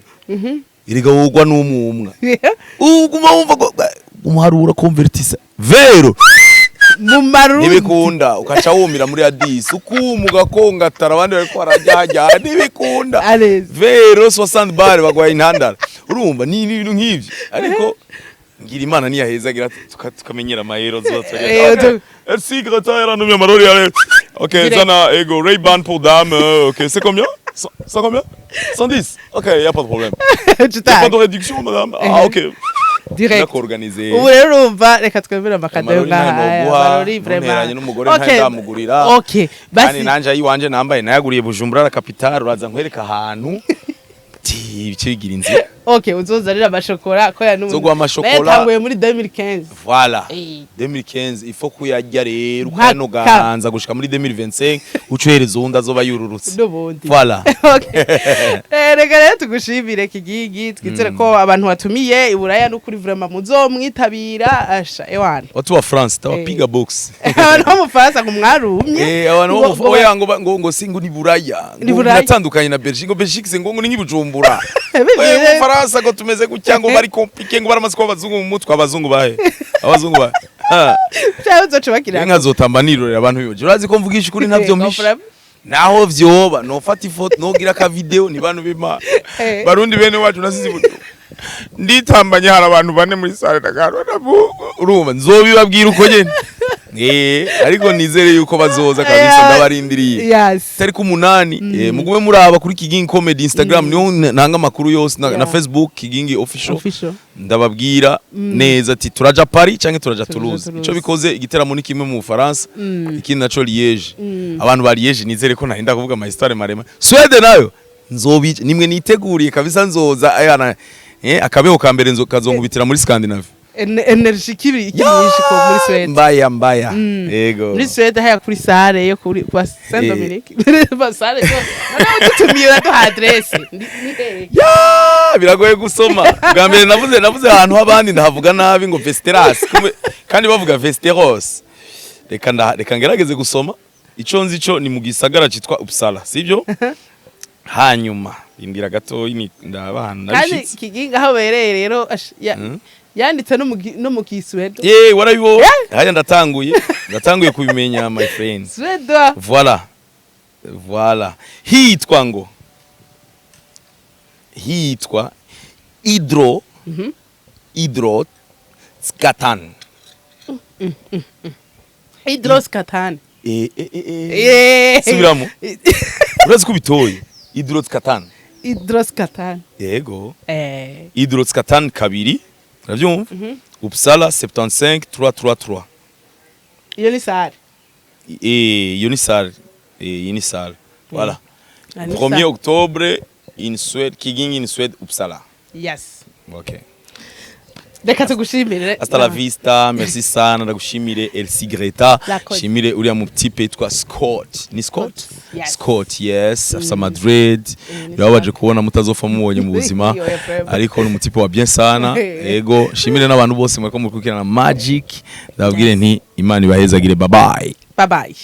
Speaker 1: erega wogwa n'umwumwa, uguma wumva ko umuharura convertisa vero
Speaker 2: Mu Marundi.
Speaker 1: Ntibikunda, ukaca wumira muri Addis, ukuma ugakongatara, abandi bariko barajyajya, ntibikunda.
Speaker 2: Allez.
Speaker 1: Vero 60 bar bagwaye intandara, urumva ni ibintu nk'ivyo. Ariko ngira Imana niyahezagira tukamenyera amayero zo. Merci Greta, yarantumye amarori yare. OK.
Speaker 2: Direct.
Speaker 1: Zana ego Ray-Ban pour dame, OK, c'est combien? 100 combien? 110. OK, y a pas de problème, y a pas de réduction, madame? Ah, OK.
Speaker 2: Direct.
Speaker 1: Ndakorganize.
Speaker 2: Ubu rero urumva, reka twemere amakado yo
Speaker 1: Amarori ntayo
Speaker 2: ngaha.
Speaker 1: noguha,
Speaker 2: Amarori vraiment.
Speaker 1: ntunteranye n'umugore, ntayo ndamugurira.
Speaker 2: Okay.
Speaker 1: Kandi
Speaker 2: Basi.
Speaker 1: nanje ayiwanje nambaye nayaguriye Bujumbura la capitale. Uraza nkwereka ahantu ti ibice bigira inzira.
Speaker 2: Okay, uzozanira amashokora ko ya n'ubu.
Speaker 1: Nzoguha amashokora.
Speaker 2: Nayatanguye muri 2015.
Speaker 1: Voilà. 2015, il faut kuyarya rero ukayanoganza gushika muri 2025, ucohereza uwundi azoba yururutse.
Speaker 2: N'ubundi.
Speaker 1: Voilà.
Speaker 2: Okay. Reka rero tugushimire, Kigingi, twizere ko abantu batumiye i Buraya n'ukuri vraiment muzomwitabira, asha ewana.
Speaker 1: Watu wa France tawapiga box.
Speaker 2: Abantu bo mu Faransa ngo mwarumye.
Speaker 1: Abantu bo oya, ngo si ngo ni Buraya,
Speaker 2: Ni
Speaker 1: ngo
Speaker 2: Buraya.
Speaker 1: Natandukanye na Belgique, ngo Belgique se ngo ni nk'ibujumbura. Oya, mu Faransa ngo tumeze gutya, ngo bari compliqué, ngo baramaze kuba abazungu mu mutwe. Abazungu bahe? Abazungu bahe? Ha.
Speaker 2: Cyangwa uzoca bakira.
Speaker 1: Inka zotamba nirorera abantu bibaje. Urazi ko mvugisha ukuri, ntavyo mpisha. Naho vyoba nofata ifoto, nogira ka video ni bantu b'Imana. Barundi bene wacu, nasize ibuto nditambanye, hari abantu bane muri salle ndagaro, urumva nzobibabwira uko nyene. Ariko nizere yuko bazoza kabisa, ndabarindiriye. Tariki 8, mugume muraba kuri Kigingi Comedy Instagram, niho ntanga amakuru yose na Facebook Kigingi Official.
Speaker 2: Official.
Speaker 1: Ndababwira neza ati turaja Paris canke turaja
Speaker 2: Turaja
Speaker 1: Toulouse.
Speaker 2: Toulouse.
Speaker 1: Ico bikoze, igiteramo ni kimwe mu Bufaransa, ikindi naco Liège. Abantu ba Liège, nizere ko ntarinda kuvuga ama histoire maremare. Swede nayo nzobi nimwe niteguriye kabisa, nzoza ayana, akabeho ka mbere kazonkubitira muri Scandinavie.
Speaker 2: Energy ikiri nyinshi ko muri Swede.
Speaker 1: Mbaya mbaya. Yego.
Speaker 2: Muri Swede haya kuri salle yo kuri kwa Saint Dominique. Ba salle yo. None udutumiye, uraduha adresse. Ni hehe?
Speaker 1: Ya, biragoye gusoma. Bwa mbere navuze ahantu h'abandi, ndahavuga nabi ngo Vesteras. Kandi bavuga Vesteros. Reka ngerageze gusoma. Ico nzi cyo ni mu gisagara citwa Uppsala, sibyo? Hanyuma indira gatoyi ni ndaba ahantu
Speaker 2: Kandi
Speaker 1: nabishitse.
Speaker 2: Kiginga aho bereye rero yanditse no mu Kiswedo.
Speaker 1: Ye, warabibonye? Haya, ndatanguye kubimenya, my friends.
Speaker 2: Swedo.
Speaker 1: Voilà. Voilà. Hitwa ngo hitwa Idrottsgatan.
Speaker 2: Idros Katan.
Speaker 1: Subiramo. Urazi ko bitoye. Idrottsgatan.
Speaker 2: Idros Katan.
Speaker 1: Yego. Idrottsgatan 2. Urabyumva? Uppsala 75 333.
Speaker 2: Iyo ni salle.
Speaker 1: Iyo ni salle. Iyi ni salle. Voilà.
Speaker 2: Ah, ni
Speaker 1: 1er
Speaker 2: salle.
Speaker 1: octobre in Suède, Kigingi in Suède, Uppsala.
Speaker 2: Yes.
Speaker 1: Okay.
Speaker 2: Reka tugushimire.
Speaker 1: Hasta la vista, merci sana, ndagushimire Elsie Greta,
Speaker 2: Lakoze.
Speaker 1: shimire uriya mu type yitwa Scott. Ni Scott?
Speaker 2: Yes.
Speaker 1: Scott, yes, afisa Madrid.
Speaker 2: Ni
Speaker 1: Birababaje
Speaker 2: Scott.
Speaker 1: kubona mutazofa mubonye mu buzima.
Speaker 2: Yoya, forever.
Speaker 1: Ariko ni umutipe wa bien sana. Ego, shimire n'abantu bose mweko mukurikirana Magic. Ndababwire nti Imana ibahezagire. Bye bye.
Speaker 2: Bye bye.